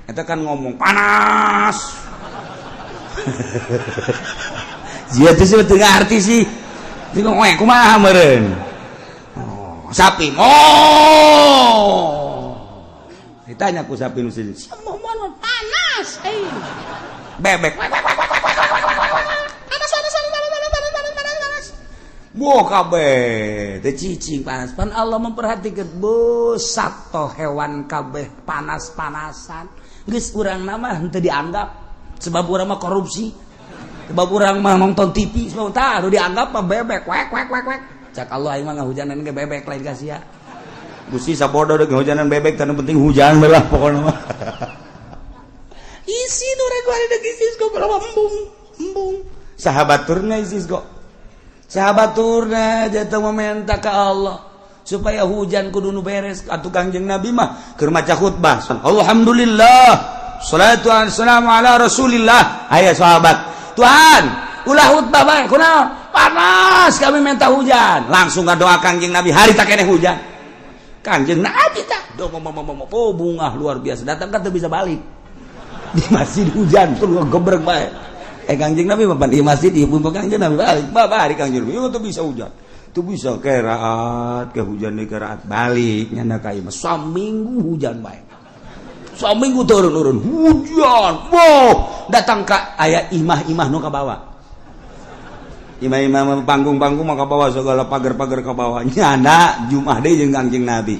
eta kan ngomong panas. Jia teh sih teu ngarti sih. Dia ngomong, "Eh, kumaha meureun?" Oh, sapi. Oh. Ditanya ku sapi nu sini. Panas. Eh. Bebek. Panas, panas, panas, panas, panas, panas, panas, panas. Wah, kabeh teh cicing panas. Pan Allah memperhatikan bu sato hewan kabeh panas-panasan. Geus urang nama henteu dianggap sebab urang mah korupsi. Sebab urang mah nonton TV, sebab tah nu dianggap mah bebek wek wek wek wek. Cak Allah, aing mah ngahujanan ge bebek lain ka sia. Gusti, sabodo deuk ngahujanan bebek, teu penting hujan lah pokokna mah. Isi nu rek ari deuk istisqa embung embung. Sahabat turna istisqa. Sahabat turna jatuh meminta ke Allah supaya hujan kudu nu beres. Atuh Kangjeng Nabi mah keur maca khutbah, alhamdulillah, salatu wassalamu ala Rasulillah, aya sahabat, "Tuhan, ulah khutbah bae, kunaon?" "Panas, kami minta hujan." Langsung ngadoa Kangjeng Nabi, hari tak kene hujan. Kangjeng Nabi tak do, oh, bungah luar biasa, datang kan teu bisa balik di masjid, hujan tuh gebrek bae. Eh, Kangjeng Nabi mah di masjid, ibu Kangjeng Nabi balik balik, Kangjeng Nabi tuh bisa hujan tuh bisa keraat ke hujan di keraat balik nyanda ka imah. Saminggu hujan bae, saminggu turun-turun hujan. Wow, datang ka aya imah-imah nu ka bawah, imah-imah, panggung-panggung mah ka bawah, segala pagar-pagar ka bawah. Nyanda Jumat deui jeung Kangjeng Nabi.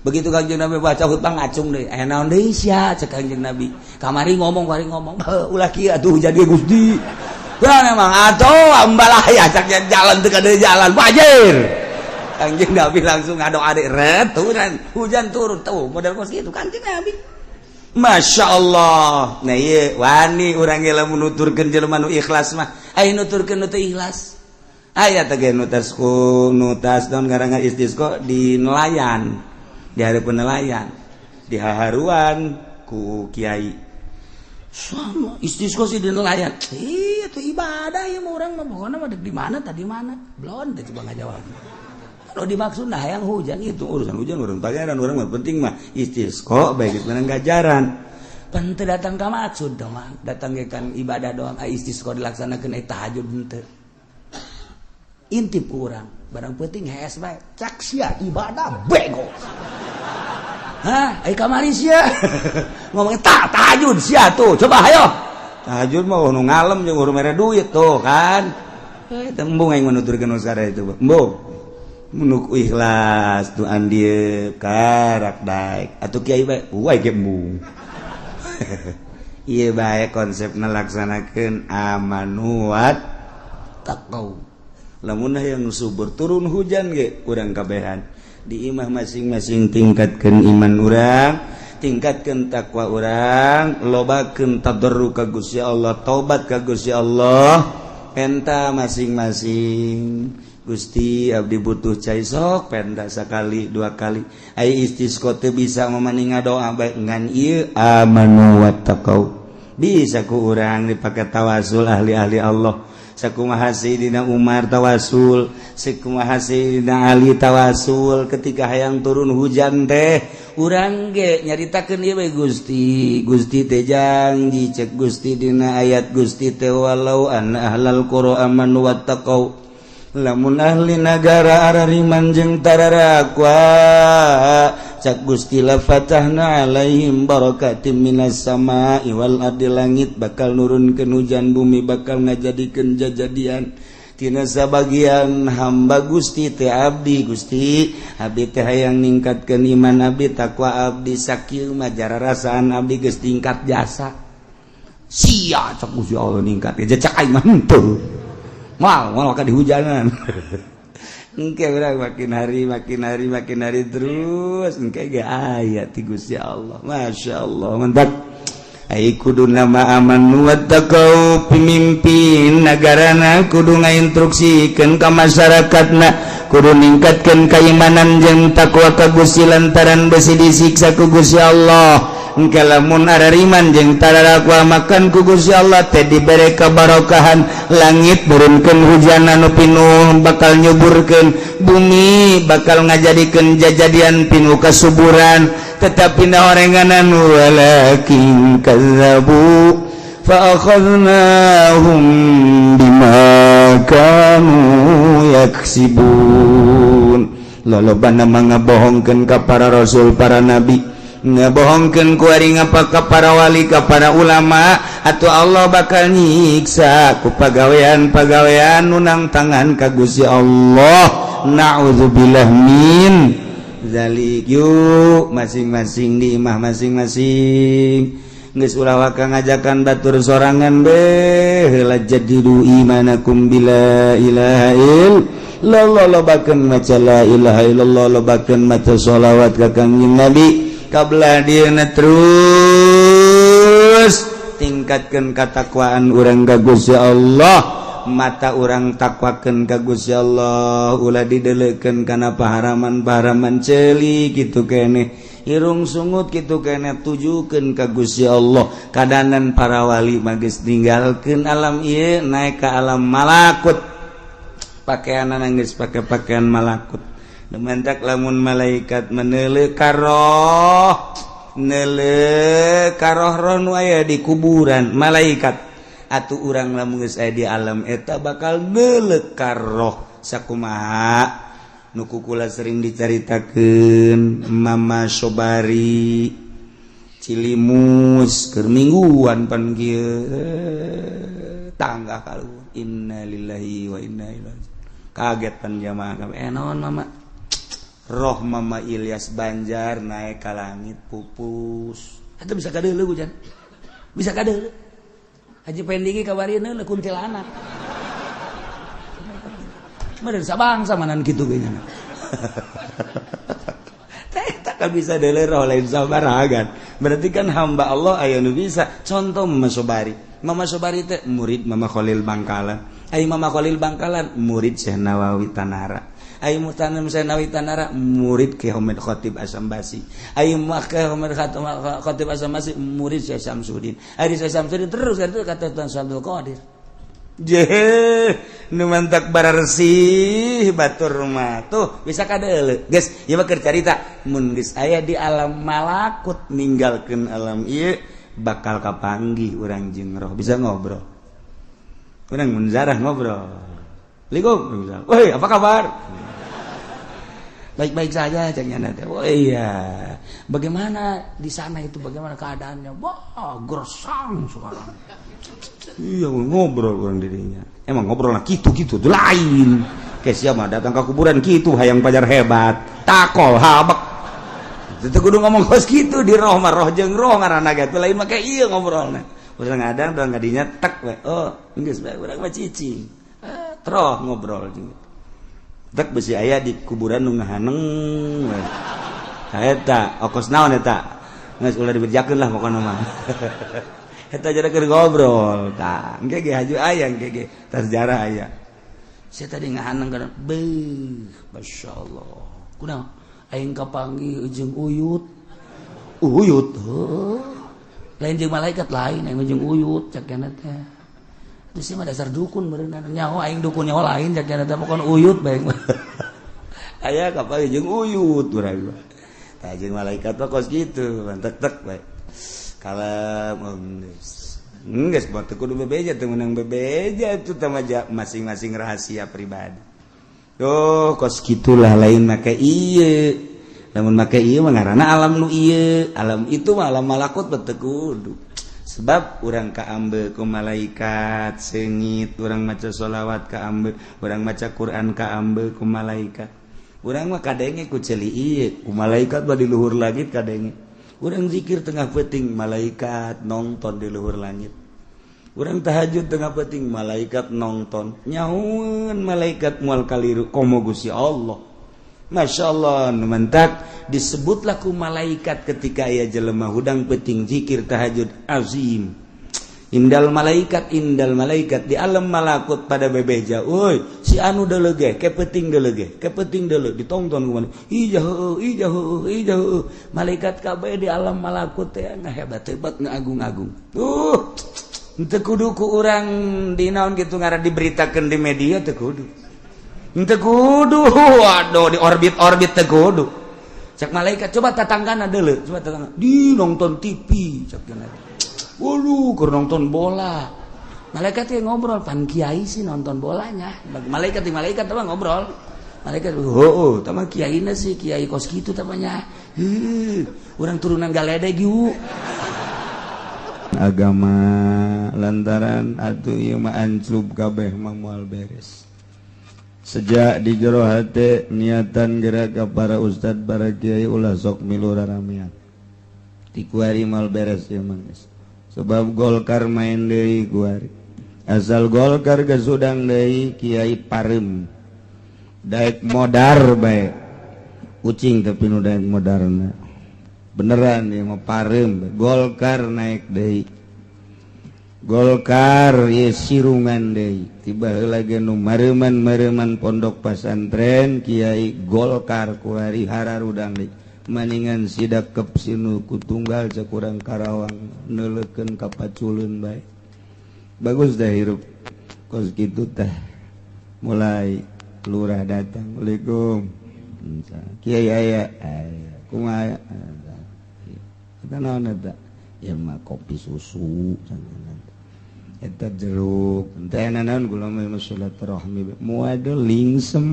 Begitu Kangjeng Nabi baca khutbah, ngacung deui. "Aya naon deui sia?" cek Kangjeng Nabi. "Kamari ngomong, kamari ngomong." "Ulah kieu atuh hujan ge, Gusti." Kurang emang atau ambalaya cak jalan teu kada jalan wajir. Kangjeng Nabi langsung ngadoa deui, ret hujan, hujan turun tuh model kos kitu Kangjeng Nabi. Masya Allah. Nah, iya wani urang ge lamun nuturkeun jelema nu ikhlas mah. Aya nuturkeun nu teu ikhlas. Aya teh ge nutas ku nutas naon ngaranna istisqa di nelayan. Di hareupeun nelayan. Di haharuan ku kiai. Sama istisqa sih di nelayan. Iya, itu ibadah ya orang mah, pokoknya mah di mana tadi mana. Belum teh coba ngajawab. Kalau dimaksud nah yang hujan itu urusan hujan orang pangeran, orang mah penting mah istisqa baik menang gajaran. Pan teu datang ka maksud teh mah, datang ge kan ibadah doang, ah, istisqa dilaksanakeun tahajud henteu. Intip ku urang, barang penting hees bae. Cak sia ibadah bego. Hah, ai kamari sia ngomongin tak tahajud sia tuh, coba ayo. Tahajud mah nu ngalem jeung mere duit tuh kan. Eh, embung aing menuturkeun nu itu. Embung. Menuk ikhlas tuh andi karak daek atuh kiai bae, wae ge embung. Ieu bae konsep ngelaksanakeun amanu wat taqau. Lamun yang subur turun hujan ge urang kabehan di imah masing-masing, tingkatkan iman urang, tingkatkan takwa urang, lobakeun tadarru ka Gusti Allah, taubat ka Gusti Allah, penta masing-masing, "Gusti, abdi butuh cai," sok penta sekali dua kali. Ai istisqa teu bisa memaning doa bae, ngan ieu amanu wattaqau bisa ku urang dipake tawasul ahli-ahli Allah. Sakumaha Sayyidina Umar tawasul, sakumaha Sayyidina Ali tawasul ketika hayang turun hujan teh, urang ge nyaritakeun ieu we, "Gusti, Gusti teh janji," cek Gusti dina ayat Gusti teh, walau anna ahlal qura amanu wattaqau, lamun ahli nagara arariman jeung tararakwa, cak Gusti, la fatahna alaihim barakatim minas sama'i wal ardi, langit bakal nurunkeun hujan, bumi bakal ngajadikeun jajadian tina sabagian hamba Gusti teh. Abdi, Gusti, abdi teh hayang ningkatkeun iman abdi, takwa abdi, sakieu mah jararasaan abdi geus tingkat jasa. Sia cek Gusti Allah ningkat ya, cek aing mah henteu. Moal moal ka dihujanan. Engke urang makin hari makin hari makin hari terus engke ge aya ti Gusti Allah. Masya Allah, mantap. Ai kudu nama aman wattaqau, pemimpin negarana kudu ngainstruksikeun ka masyarakatna, kudu ningkatkeun keimanan jeung takwa ka Gusti, lantaran besi disiksa ku Gusti Allah. Engke lamun arariman jeung tarakwa makan ku Gusti Allah teh dibere kabarokahan, langit nurunkeun hujan anu pinuh bakal nyuburkeun bumi, bakal ngajadikeun jajadian pinuh kasuburan. Tetapi na orenganan, walakin kazzabu fa akhadnahum bima kanu yaksibun. Lolobana ngabohongkeun ka para rasul, para nabi, ngabohongkeun ku ari ngapa ka para wali, ka para ulama, atau Allah bakal nyiksa ku pagawean-pagawean nu nangtangan ka Gusti Allah. Na'udzubillah min zalik. Yuk, masing-masing di imah masing-masing, geus ulah waka ngajakan batur sorangan be heula. Jadidu imanakum bila ilaha illallah, lobakeun maca la ilaha illallah, lobakeun maca sholawat ka Kangjeng Nabi kabla dieuna, terus tingkatkeun katakwaan urang ka Gusti Allah. Mata urang takwakeun ka Gusti Allah, ulah didelekeun kana paharaman-paharaman. Ceuli kitu keneh, irung sungut kitu keneh, tujukeun ka Gusti Allah. Kadanan para wali mah geus ninggalkeun alam ieu, naik ka alam malakut, pakaian geus pake pakaian malakut. Mentak lamun malaikat meneuleuh karoh, neuleuh karoh roh nu aya di kuburan malaikat, atuh urang lamun geus aya di alam eta bakal neuleuh karoh sakumaha nu ku kula sering dicaritakeun Mama Sobari Cilimus keur mingguan pan kieu, tangga kaluhur. Innalillahi wa inna ilaihi. Kaget pan jamaah kabeh. Eh, naon, Mama? Roh Mama Ilyas Banjar naik ka langit, pupus. Eta bisa kadeuleu hujan, bisa kadeuleu. Haji Pendi ge kabari neuleuh kuntilanak. Meureun sabangsa manan kitu ge nya. Teh tak bisa deuleu roh lain sabaragan. Berarti kan hamba Allah aya nu bisa. Contoh Mama Sobari. Mama Sobari teh murid Mama Khalil Bangkalan. Ai Mama Khalil Bangkalan murid Syekh Nawawi Tanara. Ai mutanam Syekh Nawawi Tanara murid Ki Hamid Khatib Asambasi. Ai Ki Hamid Khatib Asambasi murid Syekh Samsudin. Ai Syekh Samsudin terus kan itu kata Tuan Abdul Qadir. Je, nu mantak bararsih batur mah tuh bisa kadeuleu. Geus, ieu mah keur carita mun geus aya di alam malakut, ninggalkeun alam ieu, bakal kapanggih urang jeung roh, bisa ngobrol. Urang mun zarah ngobrol. Assalamualaikum. Woi, apa kabar? Baik-baik saja, cek nyana teh. Oh iya. Bagaimana di sana itu, bagaimana keadaannya? Wah, gersang sekarang. Iya, ngobrol orang dirinya. Emang ngobrol lah gitu-gitu tuh lain. Kayak siapa datang ke kuburan gitu hayang pajar hebat. Takol habek. Itu kudu ngomong kos gitu di roh mah, roh jeung roh ngaranna ge lain make ieu ngobrolna. Urang ngadang urang kadinya tek we. Oh, geus bae urang mah cicing. Eh, troh ngobrol jeung tek besi aya di kuburan nu ngahaneng we. Eta okos naon eta? Geus ulah diberjakeun lah pokona mah. Eta jadi keur ngobrol tah. Engke ge haju aya, engke ge tas sejarah aya. Saya tadi ngahaneng kana beuh, masyaallah. Kunaon? Aing kapanggih jeung uyut. Uyut heuh. Lain jeung malaikat, lain, aing jeung uyut cek kana teh. Terus mah dasar dukun meureun, nyaho aing dukun nyaho lain cek kana teh, pokon uyut bae. Aya kapanggih jeung uyut urang mah. Tah, jeung malaikat mah kos kitu, tek tek bae. Kalau geus buat kudu bebeja, teu meunang bebeja itu teh masing-masing rahasia pribadi. Tuh kos gitulah, lain make ieu. Lamun make ieu mah ngaranna alam nu ieu, alam itu mah alam malakut teu kudu. Sebab urang kaambe ku malaikat seungit, urang maca sholawat kaambe, urang maca Quran kaambe ku malaikat. Urang mah kadenge ku ceuli ieu, ku malaikat mah di luhur langit kadenge. Urang zikir tengah peuting, malaikat nonton di luhur langit. Urang tahajud tengah peuting malaikat nonton. Nyahueun malaikat moal kaliru komo Gusti Allah. Masya Allah, nu mentak disebutlah ku malaikat ketika aya jelema hudang peuting zikir tahajud azim. Indal malaikat di alam malakut pada bebeja. Woi, si anu deuleuh ke peuting deuleuh, ke peuting deuleuh ditonton ku mana. Ija heueuh, ija heueuh, ija heueuh. Malaikat kabeh di alam malakut teh ngahebat-hebat ngaagung-agung. Teu kudu ku urang di naon kitu ngaran diberitakeun di media teu kudu. Teu kudu, waduh di orbit-orbit teu kudu. Cak malaikat coba tatanggana deuleuh, coba tatangga. Di nonton TV cak cenah. Waduh, keur nonton bola. Malaikat yang ngobrol, pan kiai sih nonton bolanya. Malaikat di malaikat tah ngobrol. Malaikat, "Oh, tah mah kiaina sih, kiai kos kitu tah mah nya." Heuh, urang turunan galedeg yuk. Agama lantaran atuh ieu mah anclub kabeh mah moal beres. Sejak di jero hate niatan gerak ka para ustad para kiai ulah sok milu raramean. Ti kuari moal beres ieu mah geus. Sebab Golkar main deui kuari. Asal Golkar geus hudang deui kiai pareum. Daek modar bae. Ucing tapi nu daek modarna. Beneran ieu mah pareum. Golkar naik deui. Golkar ye sirungan deui. Tiba heula ge nu mareuman-mareuman pondok pasantren kiai Golkar kuari hararudang deui. Maningan sidak kep sinu ku tunggal cakurang Karawang neuleukeun ka paculeun bae. Bagus dah hirup kos kitu teh. Mulai lurah datang, "Assalamualaikum." Kiai aya, aya. Kumaha? Eta naon eta? Ya mah kopi susu eta jeruk. Teh naon kula mah silaturahmi. Moal lingsem.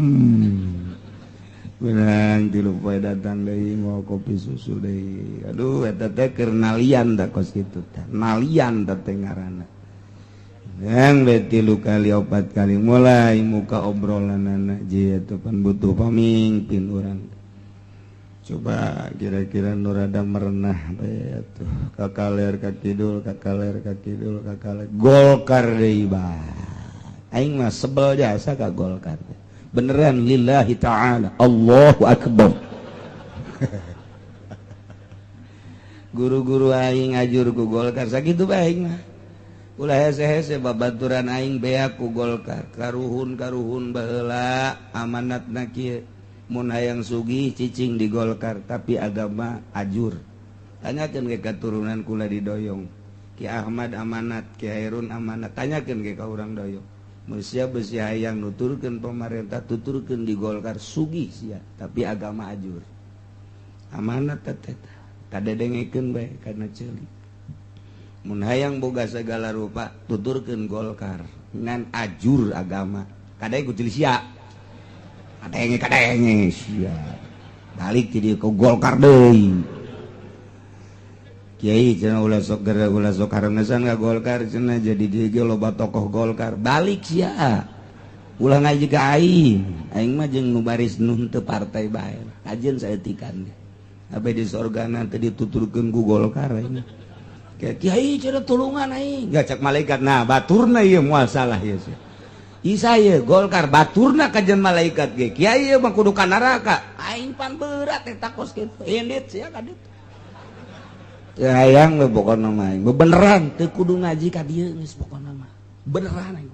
Benang tilu poe datang deui mau kopi susu deui. Aduh eta teh keur nalian da kos kitu teh. Nalian teh ngaranna. Yang we tilu kali opat kali mulai muka obrolanana je eta pan butuh pamimpin urang. Coba kira-kira nu rada merenah bae atuh. Ka kaler ka kidul, ka kaler ka kidul, ka kaler. Golkar deui bah. Aing mah sebel jasa ka Golkar. Beneran lillahi ta'ala Allahu akbar. Guru-guru aing ngajur ku Golkar sakitu bae aing mah. Ulah hese-hese babaturan aing beak ku Golkar. Karuhun-karuhun baheula amanatna kieu. Mun hayang sugih cicing di Golkar tapi agama ajur. Tanyakeun ke katurunan kula di Doyong. Ki Ahmad amanat, Ki Hairun amanat. Tanyakeun ke ka urang Doyong. Manusia besi hayang nuturkeun pemerintah tuturkeun di Golkar sugih sia tapi agama ajur. Amanat teh kadedengekeun bae kana ceuli. Mun hayang boga segala rupa tuturkeun Golkar ngan ajur agama. Kadenge ku ceuli sia. Kadenge kadenge sia. Balik ti dieu ka Golkar deui. Kiai cenah ulah sok geura ulah sok harengesan ka Golkar cenah jadi dieu ge loba tokoh Golkar balik sia ulah ngaji ka aing aing mah jeung nu baris nu henteu partai bae kajeun saeutikan ge abe di sorgana teh dituturkeun ku Golkar aing kiai cenah tulungan aing gak cak malaikat nah baturna ieu moal salah ieu sia Isa ieu Golkar baturna kajeun malaikat ge kiai ieu mah kudu ka neraka aing pan berat eta kos kitu indit sia ka ditu. Hayang we pokona mah beneran teu kudu ngaji ka dieu geus pokona mah beneran aing.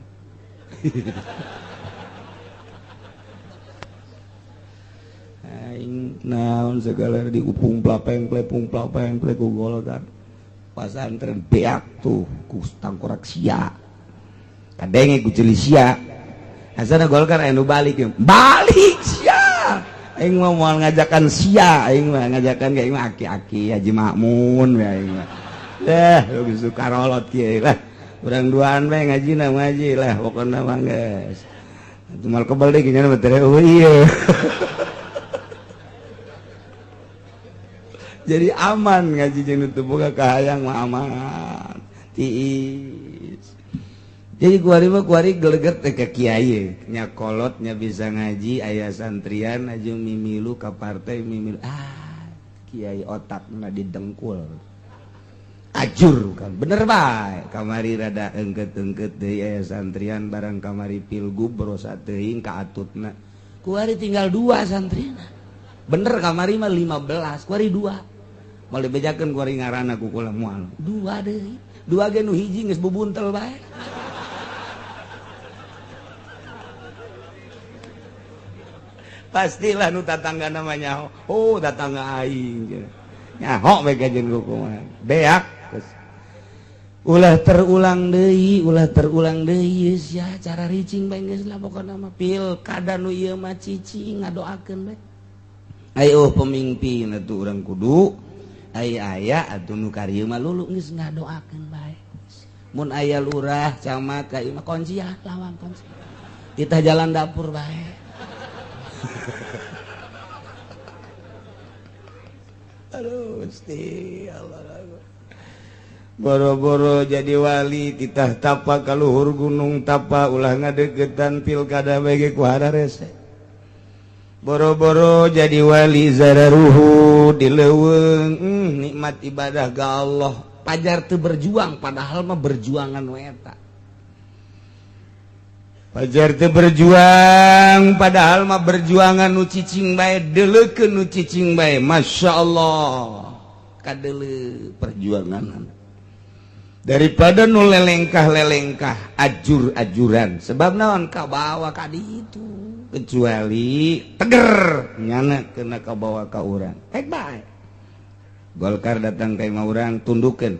Aing naon segala diupung plapeng plepung plapeng ple ku Golkar pasantren beak tuh ku tangkorak sia kadenge ku ceuli sia asana Golkar anu balik balik sia. Aing mah moal ngajakan sia, aing mah ngajakan ka aing mah aki-aki Haji Makmun we aing mah. Deh, geus karolot kieu lah. Urang duaan bae ngajina ngaji lah pokona mah geus. Atuh mal kebel deui nya mah teh ieu. Jadi aman ngaji jeung nu teu boga kahayang mah aman. Tiis. Jadi kuari mah kuari geleget teh ka kiai nya kolotnya bisa ngaji aya santrian aja mimilu ka partai mimilu ah kiai otakna didengkul. Ajur kan bener bae. Kamari rada engket-engket deui aya santrian barang kamari pilgub berosa teuing ka atutna. Kuari tinggal 2 santrina. Bener kamari mah 15, kuari 2. Moal dibejakeun kuari ngaranna ku kula moal. 2 deui. 2 ge nu hiji geus bubuntel bae. Pastilah nu tatangga namanya. Oh, tatangga aing. Nyaho bae kajeun ku kumaha. Beak. Ulah terulang deui, ulah terulang deui ya cara ricing bae geus lah pokona mah pilkada nu ieu mah cicing ngadoakeun bae. Ayo pemimpin atuh urang kudu aya aya atuh nu karieu mah lulu geus ngadoakeun bae. Mun aya lurah camat ka ieu mah kuncian lawang kunci. Kita jalan dapur bae. Aduh, Gusti Allah. Boro-boro jadi wali titah tapa kaluhur gunung tapa ulah ngadeukeutan pilkada bae ku hararese. Boro-boro jadi wali zararuhu di leuweung nikmat ibadah ga Allah. Pajar teu berjuang padahal mah berjuangan we eta. Pajar teu berjuang padahal mah berjuangan nu cicing bae deuleukeun nu cicing bae. Masya Allah kadeuleu perjuangan daripada nu lelengkah-lelengkah ajur-ajuran sebab naon kabawa ka ditu kecuali teger nyana kena kabawa ka urang ek bae. Golkar datang ka imah urang tundukeun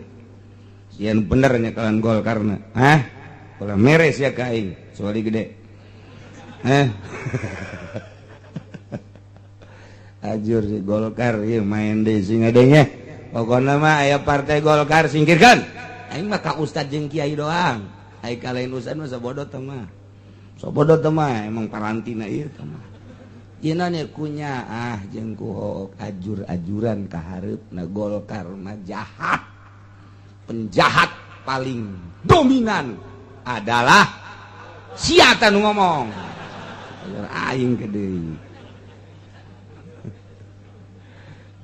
sieun bener nya kalan Golkarna. Hah, ulah meres ya ka aing soali gede. Hah. Ajur si Golkar ieu main deui sing adenya. Pokona mah aya partai Golkar singkirkan. Aing mah ka ustad jeung kiai doang. Aing ka lain ustad mah sabodo teh mah. Sabodo teh mah emang parantina ieu teh mah. Yeuna nya kunya ah jeung ku hook ajur-ajuran ka hareupna Golkar mah jahat. Penjahat paling dominan adalah sia teh nu ngomong. Aing ke deui.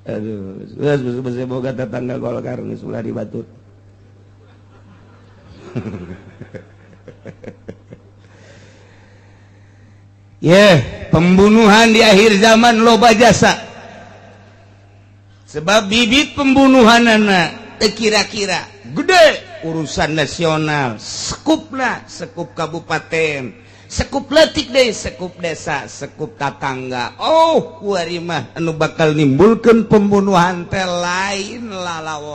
Aduh, geus geus boga tetangga Golkar geus ulah dibatut. Yeah, pembunuhan di akhir zaman loba jasa. Sebab bibit pembunuhan anak kira-kira gede urusan nasional, sekupna, sekup kabupaten, sekup letik deh, sekup desa, sekup tatangga. Oh, kuari mah anu bakal nimbulkeun pembunuhan teh lain lalawon.